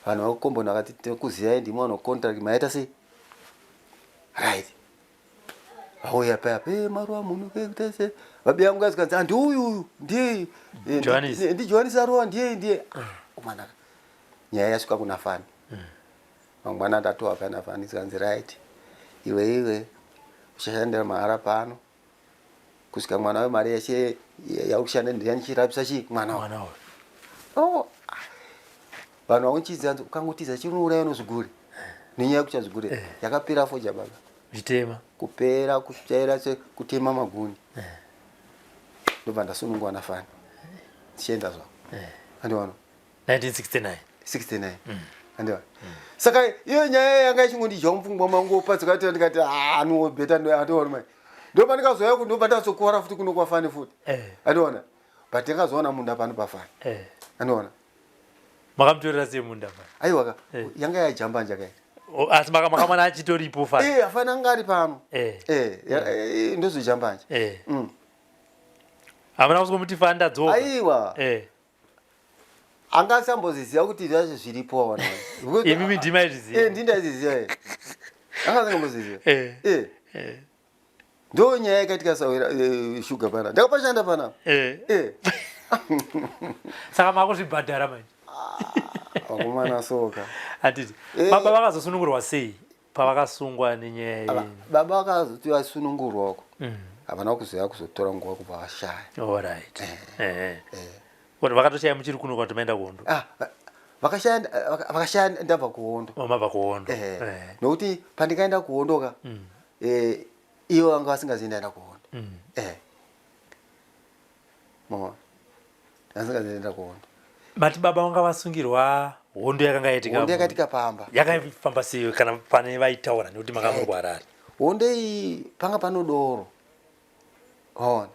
vanhu vakukomboni vakati tikuziyai ndimi vanocontract maita sei right auya paya pe maruva munhu kutese vabi yangu azikanzi handi uyu uyu ndiye Johannes. ndijohanisi arova ndiye ndiye umanaka nyaya yasvika kuna fani mangwana ndatova pana fani zikanzi right iwe iwe uchashandira mahara pano kusvika mwana wemari yeshe yakushanda ndichirapisa chii mwana wa mwana uyu Oh, ah. vanhu vakuchidza ukangotiza chinouraya nozvigure nenyaya yekucha zvigure yakapera foja baba zvitema kupera kutsvaira kutema maguni ndobva ndasunungwa nafani tichienda zvako andiwana 1969 69 andiwana saka iyo nyaya yanga ichingondidya mupfungwa mangu padzikati ndikati "Ah, no better andiona mai ndobva ndikazouya ku ndobva ndazokora futi kuno kwafani futi Eh. andiona but ndakazoona munda pano pafani eh andiona makamutorera sei munda pa aiwa ka Eh. yanga yajambanja kaita O, asi makamwana achitoripo fani Eh, afana anga ari pano Eh. Eh, ndozvejambanja eh Mm. hamuna kuzomuti fani ndadzoka aiwa eh Anga asamboziziva kuti zvacho zviripo waona. Imimi ndimi aizviziva. Eh, ndini ndaiziziva. Eh. Anga asingamboziziva. Eh. Eh. Eh. Ndo nyaya yakaitika sawira eh, shuga pana. Ndakapashanda pana. Eh. Eh. Saka makuzvibhadhara manje. Vakomana soka. Handiti. Eh. Baba vakazosunungurwa sei pavakasungwa nenyaya Ava- iyi? Baba vakazoti vasunungurwa uko. Havana kuzoya kuzotora nguva kubva vashaya. All right. Eh. Kuti vakatoshaya muchiri kuno kwati maenda kuhondo. Ah, vakashaya vakashaya ndabva kuhondo. Oh, mabva kuhondo. Eh. Eh. Nokuti pandikaenda kuhondo ka. Eh, ivo vanga vasingazivi ndaenda kuhondo. Eh. Maona. Vasingazivi ndaenda kuhondo. Mati baba vanga vasungirwa hondo yakanga yaitika. Hondo yakaitika pamba. Yakafamba sei kana pane vaitaura nekuti makanga muri kuHarare. Hondo iyi panga pano doro. Waona.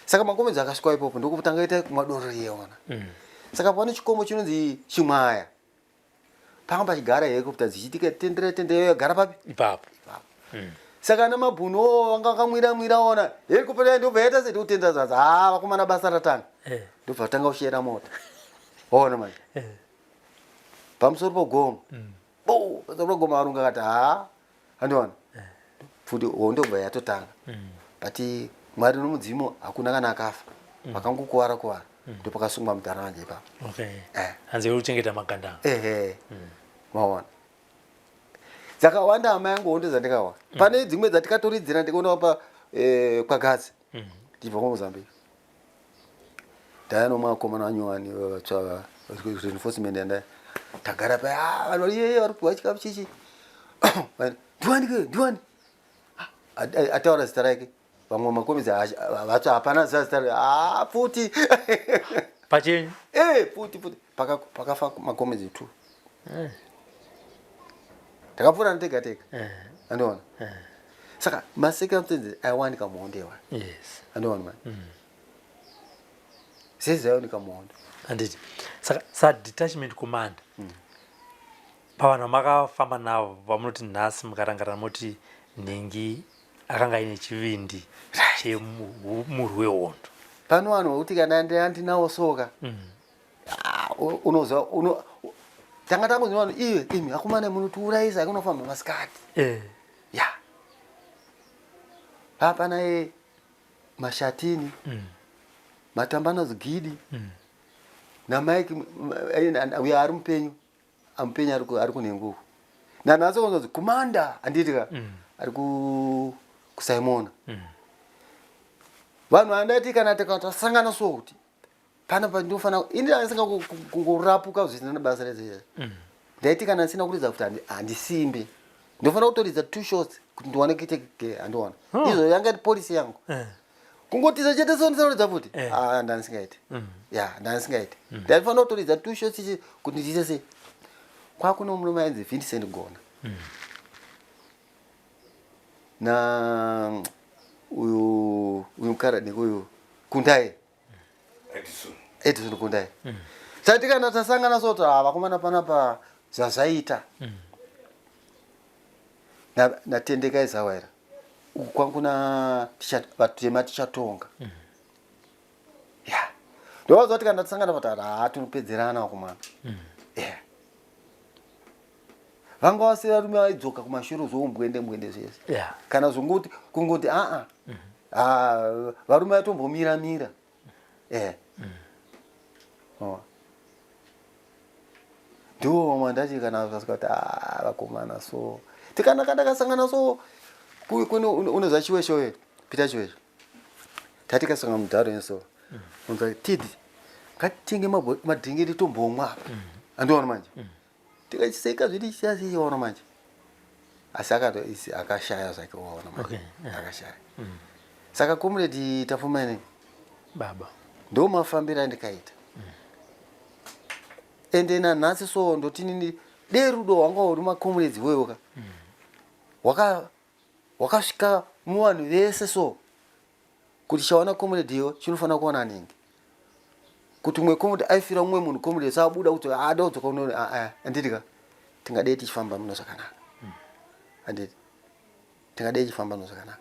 Saka makomedzi akasvika ipopo ndokutanga ita kumwa doro riye ona. Saka pane chikomo chinonzi Chimwaya. Panga pachigara helicopter dzichitika tendere tendere yagara papi? Ipapo. Saka ana mabhunu o vanga vakamwira mwira ona. Helicopter yayo ndobva yaita seti kutenda zaza. Ah vakomana basa ratanga. Eh. Ndobva vatanga kushera mota. Waona manje. Eh. Pamusoro pogomo. Bo, pamusoro pogomo varungu akati ha. Andiona. Futi hondo bva yatotanga. But Mwari nomudzimu hakuna kana akafa. Vakangokuvara kuvara. Ndopakasungwa mudhara manje ipapo. Okay. Eh. Hanzi yekuchengeta magandanga. Ehe. Maona. Dzakawanda hama yangu hondo dzandikawa. Pane dzimwe dzatikatoridzira ndikuona pa eh, kwaGazi. Ndibva kuMozambique. Ndaya nomwakomana wanyowani vatsva reinforcement yandaya. Tagara paya ah vanhu vari yeye vari kupiwa chikafu chichi. Ndiwani ke ndiwani. Ataura zita rake. Vamwe makomedzi vatsva hapana ziva zita rake. Ah pfuti. Pachenyu. Eh pfuti pfuti. Pakafa makomedzi 2. Takapfuura tega tega. Andiona. Saka macircumstances aiwanika muhondo iwayo. Yes. Andiona mani. Zvese zvaiwanika muhondo. Handiti. Saka sa detachment commander. Pavanhu vamakafamba navo vamunoti nhasi mukarangarira moti nhingi akanga aine chivindi chemurwi wehondo. Pano vanhu vokuti kana ndinawo soka. Ah, unoziva uno tanga tangoziva vanhu iwe imi akomana munotiurayisa kunofamba masikati. Eh. Ya. Hapana ye Mashatini. Matambanadzo Gidi. NaMike uyo ari mupenyu. Amupenyu ari kunhengo uko. Nanhasi kunonzi commander handiti ka ari kuSimona. Vanhu vandati kana tasangana so kuti pana pandinofanira ini ndaisinga kungorapuka zvisina nebasa rese. Ndaiti kana ndisina kuridza kuti handisimbe. Ndinofanira kutoridza 2 shots kuti ndiwane kuita handiona. Oh. Izvo yanga iri policy yangu. Eh. Kungotiza chete so ndisina kuridza futi. Eh. Ah ndandisingaiti. Ya ndandisingaiti. Ndaifanira kutoridza 2 shots ichi kuti ndiite sei. Kwakuno murume ainzi Vincent Gona. Na uyu mukaradhi uyu Kundai. Edison. Edison Kundai. Sati kana tasangana so ta vakomana panapa zvazvaita. Natendeka Izawaira. Uku kwangu na vatema tichatonga. Ya. Ndovaziva kuti kana tasangana patara haa tinopedzerana vakomana. Yeah. Vanga vase varume vaidzoka kumashure zvombwende mbwende zvese. Yeah. Kana zvongoti kungoti a a. Varume vatombomira mira. Eh. Oh. Ndiwo vamwe ndati kana vasika kuti ah vakomana so. Tikana kana kasangana so kune unoziva Chiweshe uye Peter Chiweshe. Tati kasangana mudharo so. Unza tidi ngatitenge madhingiri tombomwa apa. Andiona manje. Tikachiseka zviri chasiona manje. Asi akashaya zvake waona manje. Okay, yeah. Akashaya. Saka comrade Tapfumani baba ndo mafambiro andikaita. Ende nanhasi so ndotinini dei rudo hwanga huri macomrades iwewe ka. Wakasvika muvanhu vese so kuti chawana comrade iwe chinofanira kuwana nhingi. Kuti umwe comrade aifira umwe munhu comrade sabuda kuti ada kudzoka uno anditi ka tingadei tichifamba muno zvakanaka. Anditi tingadei tichifamba muno zvakanaka.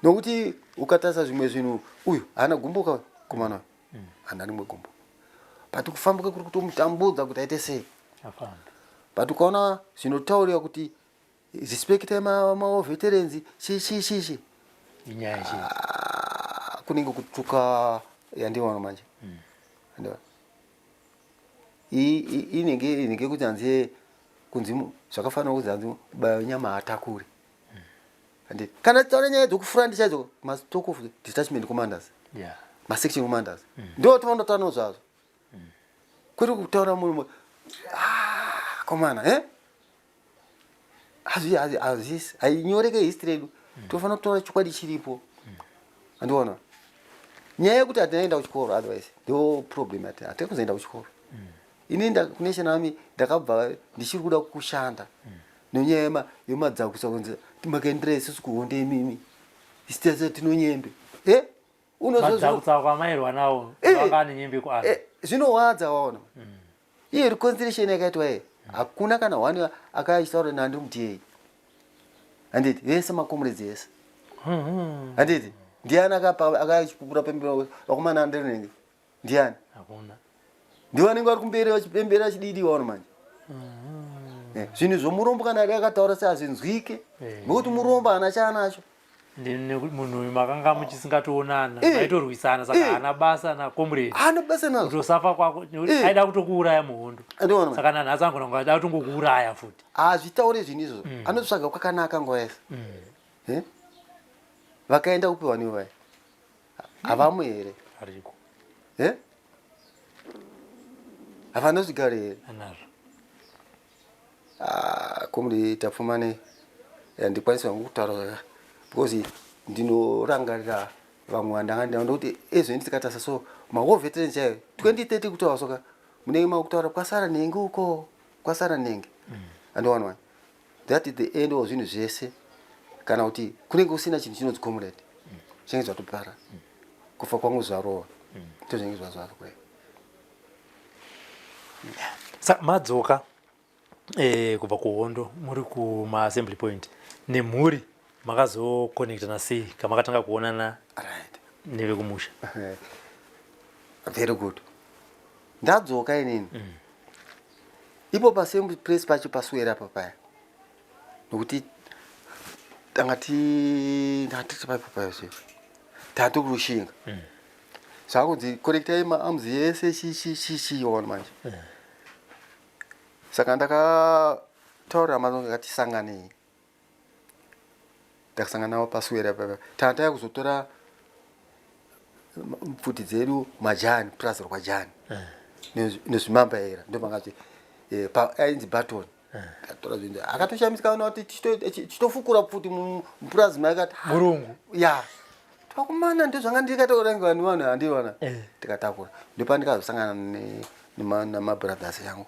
Nokuti ukatarisa zvimwe zvinhu uyu haana gumbo ka kumana uyu. Haana rimwe gumbo. But kufamba kwekuri kutomutambudza kuti aite sei. Afambe. But ukaona zvinotaurira kuti respectai ma veterans chi chi chi chi. Inyaya chii? Ah, kunenge kutuka yandiona manje. Andiona. Inenge inenge kuti hanzi kunzi zvakafanira kunzi hanzi bayo nyama atakure. Handiti kana taura nyaya dzokufurandi chaidzo mastock of detachment commanders. Yeah. Masection commanders. Ndo tinonotaura nezvazvo. Kwete kutaura munhu ah komana eh? Hazvi hazvi hazvisi hainyoreke history yedu. Tofanira kutaura chokwadi chiripo. Andiona. Nyaya yekuti hatinaenda kuchikoro otherwise ndo problem yati hatina kuzoenda kuchikoro. Ini nda kuNational Army ndakabva ndichiri kuda kushanda. Nenyaya yema yemadzakusa kunzi makaendera isusu kuhondo imimi. Isu tese tinonyembe. Eh? Unozozwa kwamairwa nawo eh, vanga ane nyembe kuarmy. Eh, zvinowadza waona. Iye reconciliation yakaitwa iye. Hakuna kana one akaisaura nandi mutiyei. Handiti vese macomrades ese. Handiti ndiani akapa akachipupura pemberi vakomana andinenge ndiani? Hakuna. Ndivo vanenge vari kumberi vachipembera vachididi waona manje. Eh, zvinhu zvomurombo kana ari akataura se hazvinzwike Eh. nokuti murombo haana chaanacho. Munhu uyu makanga muchisingatoonana Eh. maitorwisana saka Eh. haana basa nacomrade. Haana basa nazvo. Kutosafa kwako nekuti Eh. aida kutokuuraya muhondo. Andiona manje. Saka nanhasi angona kunge achida kutongokuuraya futi. Hazvitaure zvinhu izvozvo. Anotsvaga kwakanaka nguva yese. Eh? Vakaenda kupi vanhu ivaya? Havamo here? Ariko. Eh? Havana zvigaro here? Anazvo. Ah, comrade Tapfumane handikwanisi hangu kutaura zvaka because ndinorangarira vamwe vandanga ndinavo ndokuti ezveni tikatarisa so mawar veterans chaiyo 2030 kutaura soka munenge makutaura kwasara nenge uko kwasara nenge andiwana wani that is the end of zvinhu zvese kana kuti kunenge kusina chinhu chinonzi comrade zvinenge zvatopara kufa kwangu zvarova ndozvinenge zvazvaro kudai. Saka madzoka kubva kuhondo muri kumaassembly point nemhuri makazokonectana sei kamakatanga kuonana right nevekumusha? Very good. Ndadzoka inini ipo pasame place pacho paswera apa paya nokuti tanga ti ndanga tiri paipo payo zve tanga tiri kurushinga zvakunzi connectai maarms yese chi chi chi chi waona manje saka ndakataurira mazonge ngatisanganei ndakasangana navo paswera papa tanga taya kuzotora pfuti dzedu majani purazi rwajani nezvimambaira ndomangazvi ainzi baton Ndatora zvinhu akatoshamisika ona kuti tichitofukura pfuti mupurazi make ati murungu ya twakumana ndozvanga ndikataura vanhu vanhu handiona Eh. tikatakura ndopandikazosangana namabrothers yangu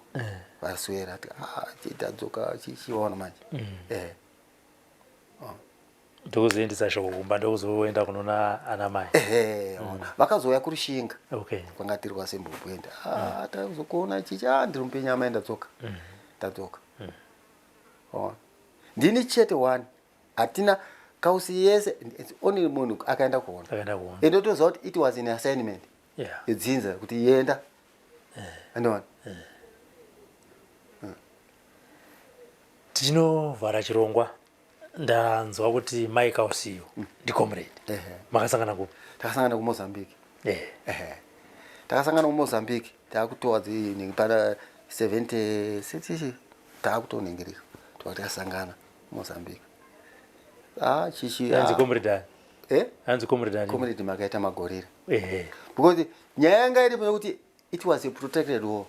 vaswera ah, tadzoka chichiona manje eh. Ndokuzoendesa shoko kumba ndokuzoenda kunoona ana mai. Ehe, vakazouya kurushinga. Okay. Kwanga tiri kwasembo kuenda. Ah, tazokuona chichi, ah, ndiri mupenyu amai ndadzoka. Ndadzoka. Oh. Ndini chete one. Hatina kausi yese, it's only munhu akaenda kuona. Akaenda kuona. Ende toziva kuti it was an assignment. Yeah. Yedzinza kuti yenda. Andiona. Tichinovhara chirongwa ndanzwa kuti Mai Kausiyo ndicomrade. Ehe. Makasangana kupi? Takasangana kuMozambique. Eh. Ehe. Takasangana kuMozambique takutowa dzinenge pana 76 takutonhengereka. Takasangana kuMozambique. Ah, chichi. Anzi comrade ani? Eh? Anzi comrade ani? Comrade makaita magorira. Ehe. Because nyaya yanga iripo yekuti it was a protected war.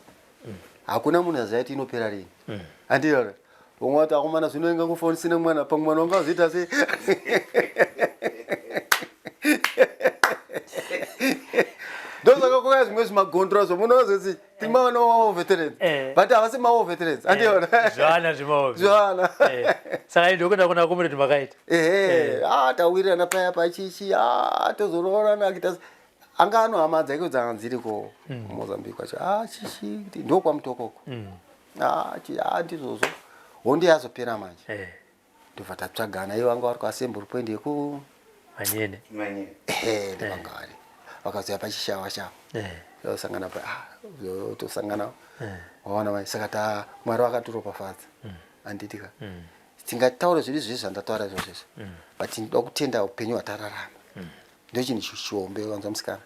Hakuna munhu aziva kuti inopera rini. Handiyona. Umwe wati akomana zvino inga kufonisina mwana pamwe mwana wanga azoita sei? Ndosaka kuya zvimwe zvimagondora zvomunozoti timaona war veterans. Eh. But havasi ma veterans. Handiyona. Zvana zvimawo. Zvana. Eh. Saka ndokuenda kuna comrade makaita. Ehe, ah tawirirana paya pachichi, ah tozoroorana akita anga ano hama dzake dzanga dziriko kuMozambique kwacho. Ah chichi ndokwamutokoko. Ah chi ah ndizvozvo. Hondo yazopera manje. Eh. Ndobva tatsvagana ivo vanga vari kuAssembly Point yeku Manyene. Manyene. ehe ndovanga vari. Vakazouya pachishawa shawa. Eh. Tosangana pa ah, tosangana waona mai saka ta Mwari vakatiropafadza handiti ka tingataura zviri zvese zvandataura izvozvo izvo but ndinoda kutenda upenyu hwatararama ndo chinhu chihombe wanzwa musikana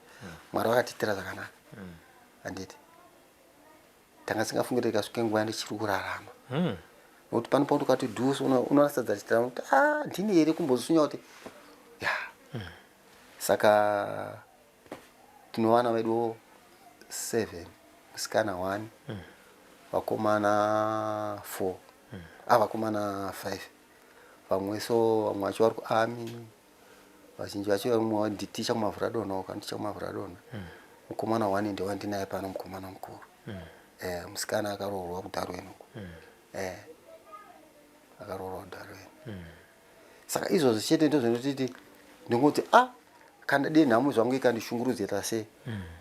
Mwari vakatiitira zvakanaka handiti tanga tisingafungire tikasvike nguva yandichiri kurarama nokuti pano pauti ukati dhusu unoratidza chitira kuti a ndini here kumbosunya kuti ya saka tino vana vedu 7 musikana 1 vakomana 4 ah vakomana 5 vamwe so vamwe vacho vari kuarmy vazhinji vacho vamwe nditicha kumavhuradona uko andicha kumavhuradona mukomana 1 ndewandinaye pano mukomana mukuru eh musikana akaroorwa kuDarwin uko eh akaroorwa kuDarwin saka izvozvo chete ndozvinotiti ndingoti ah kana dei nhamo zvangu ikandishungurudzira sei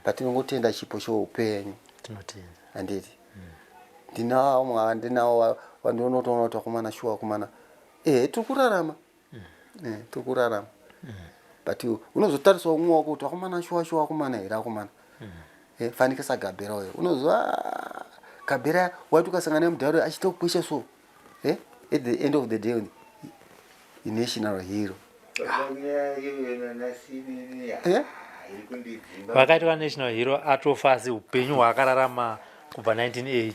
but tinongotenda chipo cheupenyu tinotenda handiti ndinawo mwa ndinawo wandinotoona kuti vakomana shuwa vakomana ehe tiri kurarama Eh, tiri kurarama but unozotarisawo umwe wako kuti vakomana shuwa shuwa vakomana here vakomana Eh, fanike sagabhera uyo unoziva "Ah, gabhera waiti ukasangana nemudharo achiita kukwesha so Eh, at the end of the day national hero Nyaya iyoyo nanasinini Eh? iri kundidzimba. Vakaitwa national hero atofa asi upenyu hwaakararama kubva 1980.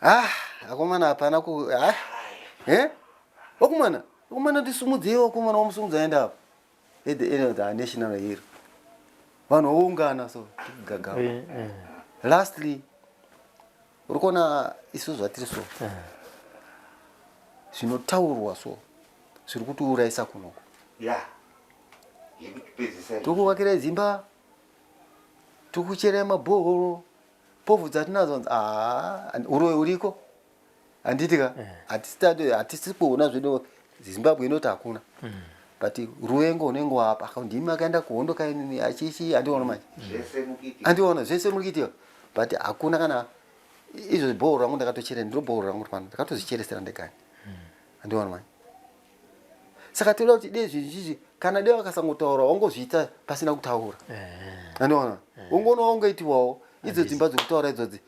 Ah, akomana hapana ku ah. Eh? Wakomana, wakomana ndisumudzei wakomana wamusumudza aenda apo. At the end of the national hero. Vanhu voungana so gagava. Eh, eh. Lastly, uri kuona isu zvatiri so. Zvinotaurwa so zviri kutiurayisa kunoko. Ya. Zvekutipedzisa. Tiri kuvakira dzimba, tiri kuchera mabhohoro, povhu dzatinadzo ah, uroyi uriko handiti ka hatisi kuona zvedu Zimbabwe inoti hakuna but ruvengo unenge wapa aka ndimi akaenda kuhondo kainini achichi handiona manje Zvese mukuitika. handiona zvese muri kuitika but hakuna kana izvo bhohoro rangu ndakatochera ndiro bhohoro rangu pano ndakatozvicheresera ndegani handiona manje saka toda kuti dei zvinhu izvi kana dei vakasangotaura wangozviita pasina kutaura handiona ungoona wangoitiwawo idzo dzimba dzekutaura idzodzi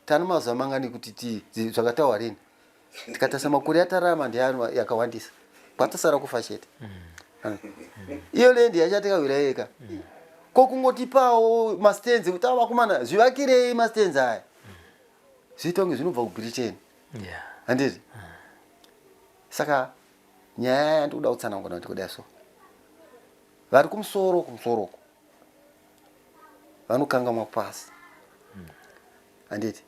tane mazuva mangani kuti zvakataurwa rini tikatarisa makore atararama ndeyano yakawandisa kwatasara kufa chete iyo lendi yachatikawira yeka ko kungotipawo mastands kuti ava vakomana zvivakirei mastands aya zviita kunge zvinobva kuBritain handiti saka nyaya yandikuda kutsanangura kuti kudai so vari kumusoro kumusoro uko vanokangamwa pasi handiti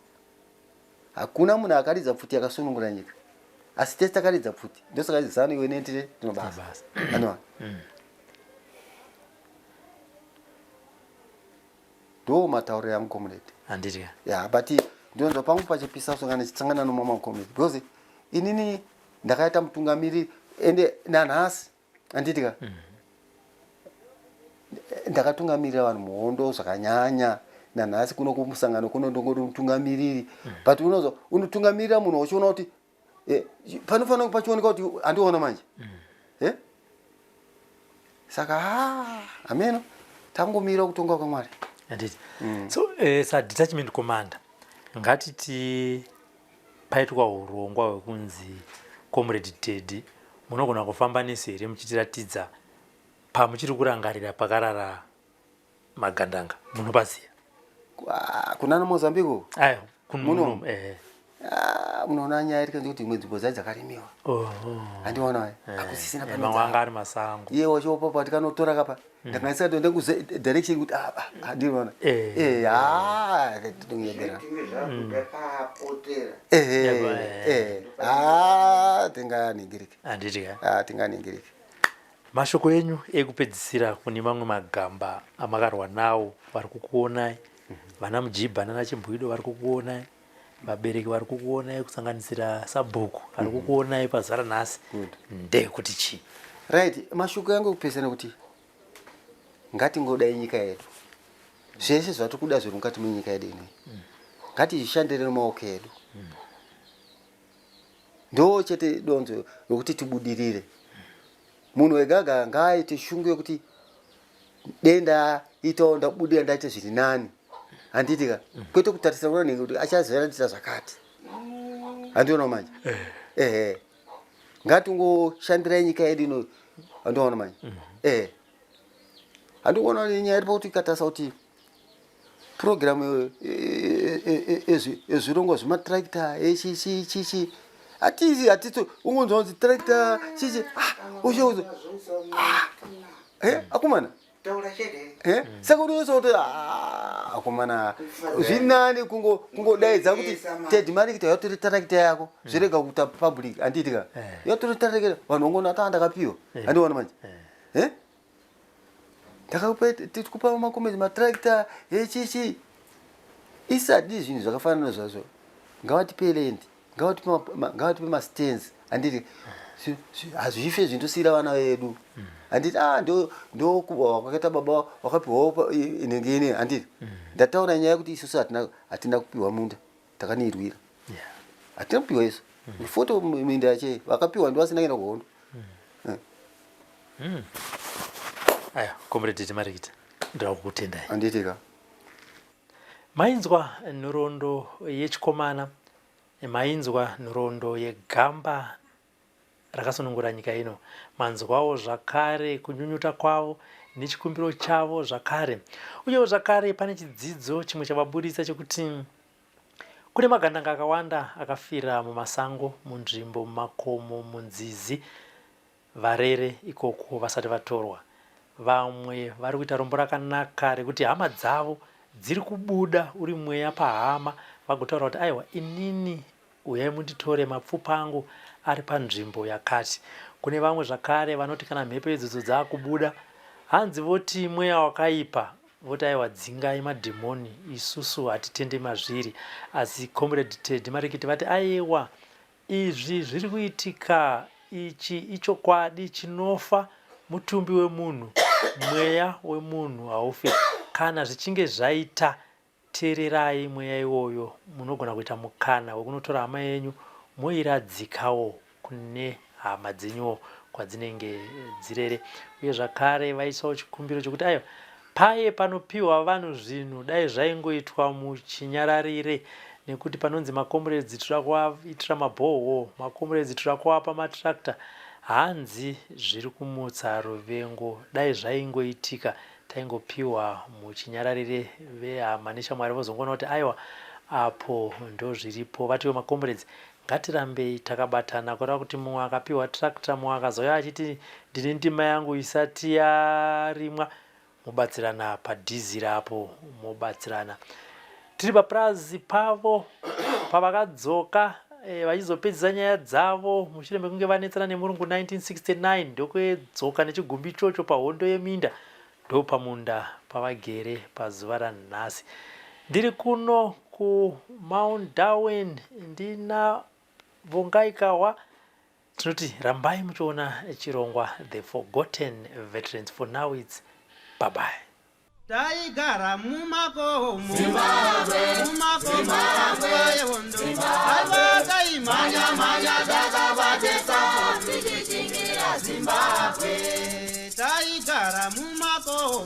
hakuna munhu akaridza pfuti yakasunungura nyika asi tese takaridza pfuti ndosaka zanu iwe nendire tinobasa anwa ndo matauriro yangu comrade handiti ya but ndinonzwa pangu pachipisa so kana ndichisangana nomama comrade because inini ndakaita mutungamiriri ende nanhasi handiti ka ndakatungamirira vanhu muhondo zvakanyanya nanhasi kuno kumusangano kuno ndongoti mutungamiriri but unonzwa unotungamirira munhu uchiona kuti eh, panofanira pachioneka kuti handiona manje Eh? saka ah, hameno tangomira kutonga kwaMwari handiti so eh, sadetachment commander ngatiti paitwa urongwa hwekunzi comrade Teddy munogona kufamba nesu here muchitiratidza pamuchiri kurangarira pakarara magandanga munopaziva Ah, kunana Mozambique ayo Muno? kuno eh Ah, munoona nyaya iri kuti imwe nzvimbo dzai dzakarimiwa oh handiona hakusisina mamwe anga ari masango iye wachopopa tikanotora kapa ndakanisa toenda kudirection kuti ah, ah, handiona Eh. eh ah tinonyebera Tinge zvakuda papotera. eh Yaba, eh ah tinganingirike handiti ka ah tinganingirike mashoko enyu ekupedzisira kune mamwe magamba amakarwa nawo vari kukuonai vana mujibha nana chimbwido vari kukuonai vabereki vari kukuonai kusanganisira sabhuku vari kukuonai pazuva ranhasi ndekuti chii right mashoko yangu ekupedzisira kuti ngatingodai nyika yedu zvese zvatiri kuda zviri mukati menyika yedu inei ngatizvishandire nemaoko edu ndo chete donzo rokuti tibudirire munhu wegaga ngaaite shungu yekuti denda itawo ndabudira ndaite zviri nani Handiti ka? Kwete kutarisa kuna nhingi kuti achazoratidza zvakati. Handiona manje. Ehe, ngatingoshandirai nyika yedu ino. Handiona manje. Ehe, handikuona nyaya iri pakuti ikatarisa kuti purogiramu yezvirongwa zvematractor echichichichi hatizi hatito ungonzwa kunzi tractor chichi ushe akomana. Taura chete. Saka unoisa kuti akomana, zvinani kungodaidza kuti Teddy Marikita, yatori tractor yako, zvirega kuita public. Handiti ka? Yatori tractor, vanhu vangoona ati ndakapiwa. Handiona manje. Ndakakupa, tikupa makomezi matractor echichi isadi zvinhu zvakafanana zvazvo. Ngavatipe land, ngavatipe mastands. Handiti hazvife zvindosiyira vana vedu. Handiti ndo ndo kwakaita baba wakapiwawo inenge ine. Handiti ndataura nyaya yekuti isusu hatina kupiwa munda, takanirwira. Hatina kupiwa isu foto minda yache, vakapiwa ndo vasina kuenda kuhondo. Aya, Comrade Marikita, ndoda kukutendai. Handiti ka? Mainzwa nhoroondo yechikomana, mainzwa nhoroondo yegamba rakasunungura nyika ino, manzwawo zvakare kunyunyuta kwavo nechikumbiro chavo zvakare. Uyewo zvakare pane chidzidzo chimwe chavaburitsa chekuti kune magandanga akawanda akafira mumasango, munzvimbo, mumakomo, munzizi, varere ikoko vasati vatorwa. Vamwe vari kuita rombo rakanaka rekuti hama dzavo dziri kubuda uri mweya pahama, vagotaura kuti aiwa, inini uyai munditore, mapfupa angu ari panzvimbo yakati. Kune vamwe zvakare vanoti kana mhepo idzodzo dzaakubuda, hanzi voti mweya wakaipa, voti aiwa, dzingai madhimoni, isusu hatitende mazviri. Asi Comrade Teddy Marikiti vati aiwa, izvi zviri kuitika ichi ichokwadi, chinofa mutumbi wemunhu, mweya wemunhu haufe. Kana zvichinge zvaita, teererai mweya iwoyo, munogona kuita mukana wekunotora hama yenyu moiradzikawo kune hama dzenyuwo kwadzinenge dzirere. Uye zvakare vaisawo chikumbiro chekuti aiwa, paye panopiwa vanhu zvinhu dai zvaingoitwa muchinyararire, nekuti panonzi macomrades toda kuvaitira maborehole, macomrades toda kuvapa matractor, hanzi zviri kumutsa ruvengo. Dai zvaingoitika taingopiwa muchinyararire, vehama neshamwari vozongoona kuti aiwa, apo ndo zviripo. Vatiwo macomrades ngatirambei takabatana, kureva kuti mumwe akapiwa tractor, mumwe akazouya achiti ndine ndima yangu isati yarimwa, mobatsirana padhiziri apo, mobatsirana. Tiri papurazi pavo pavakadzoka vachizopedzisa nyaya dzavo mushure mekunge vanetsana nemurungu 1969, ndokwedzoka nechigumbi ichocho pahondo yeminda, ndopamunda pavagere pazuva ranhasi. Ndiri kuno kuMount Darwin, ndina Vongai Kahwa. Tinoti rambai muchiona chirongwa The Forgotten Veterans. For now it's bye bye. Taigara mumakomo, mumakomo nguva yehondo, aiwa, taimhanya-mhanya takabatesa tichichingira Zimbabwe. Taigara mumakomo,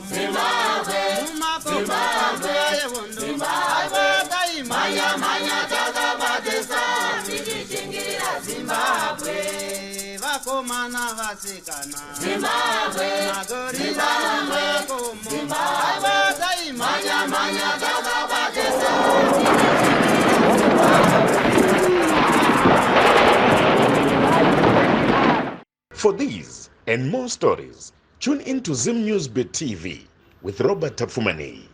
mumakomo nguva yehondo, aiwa, taimhanya-mhanya takabatesa tichichingira Zimbabwe. Vakomana, vasikana, Zimbabwe, magorila mumakomo, aiwa, taimhanya-mhanya takabatesa. For these and more stories, tune in to Zim News Bit TV with Robert Tafumani.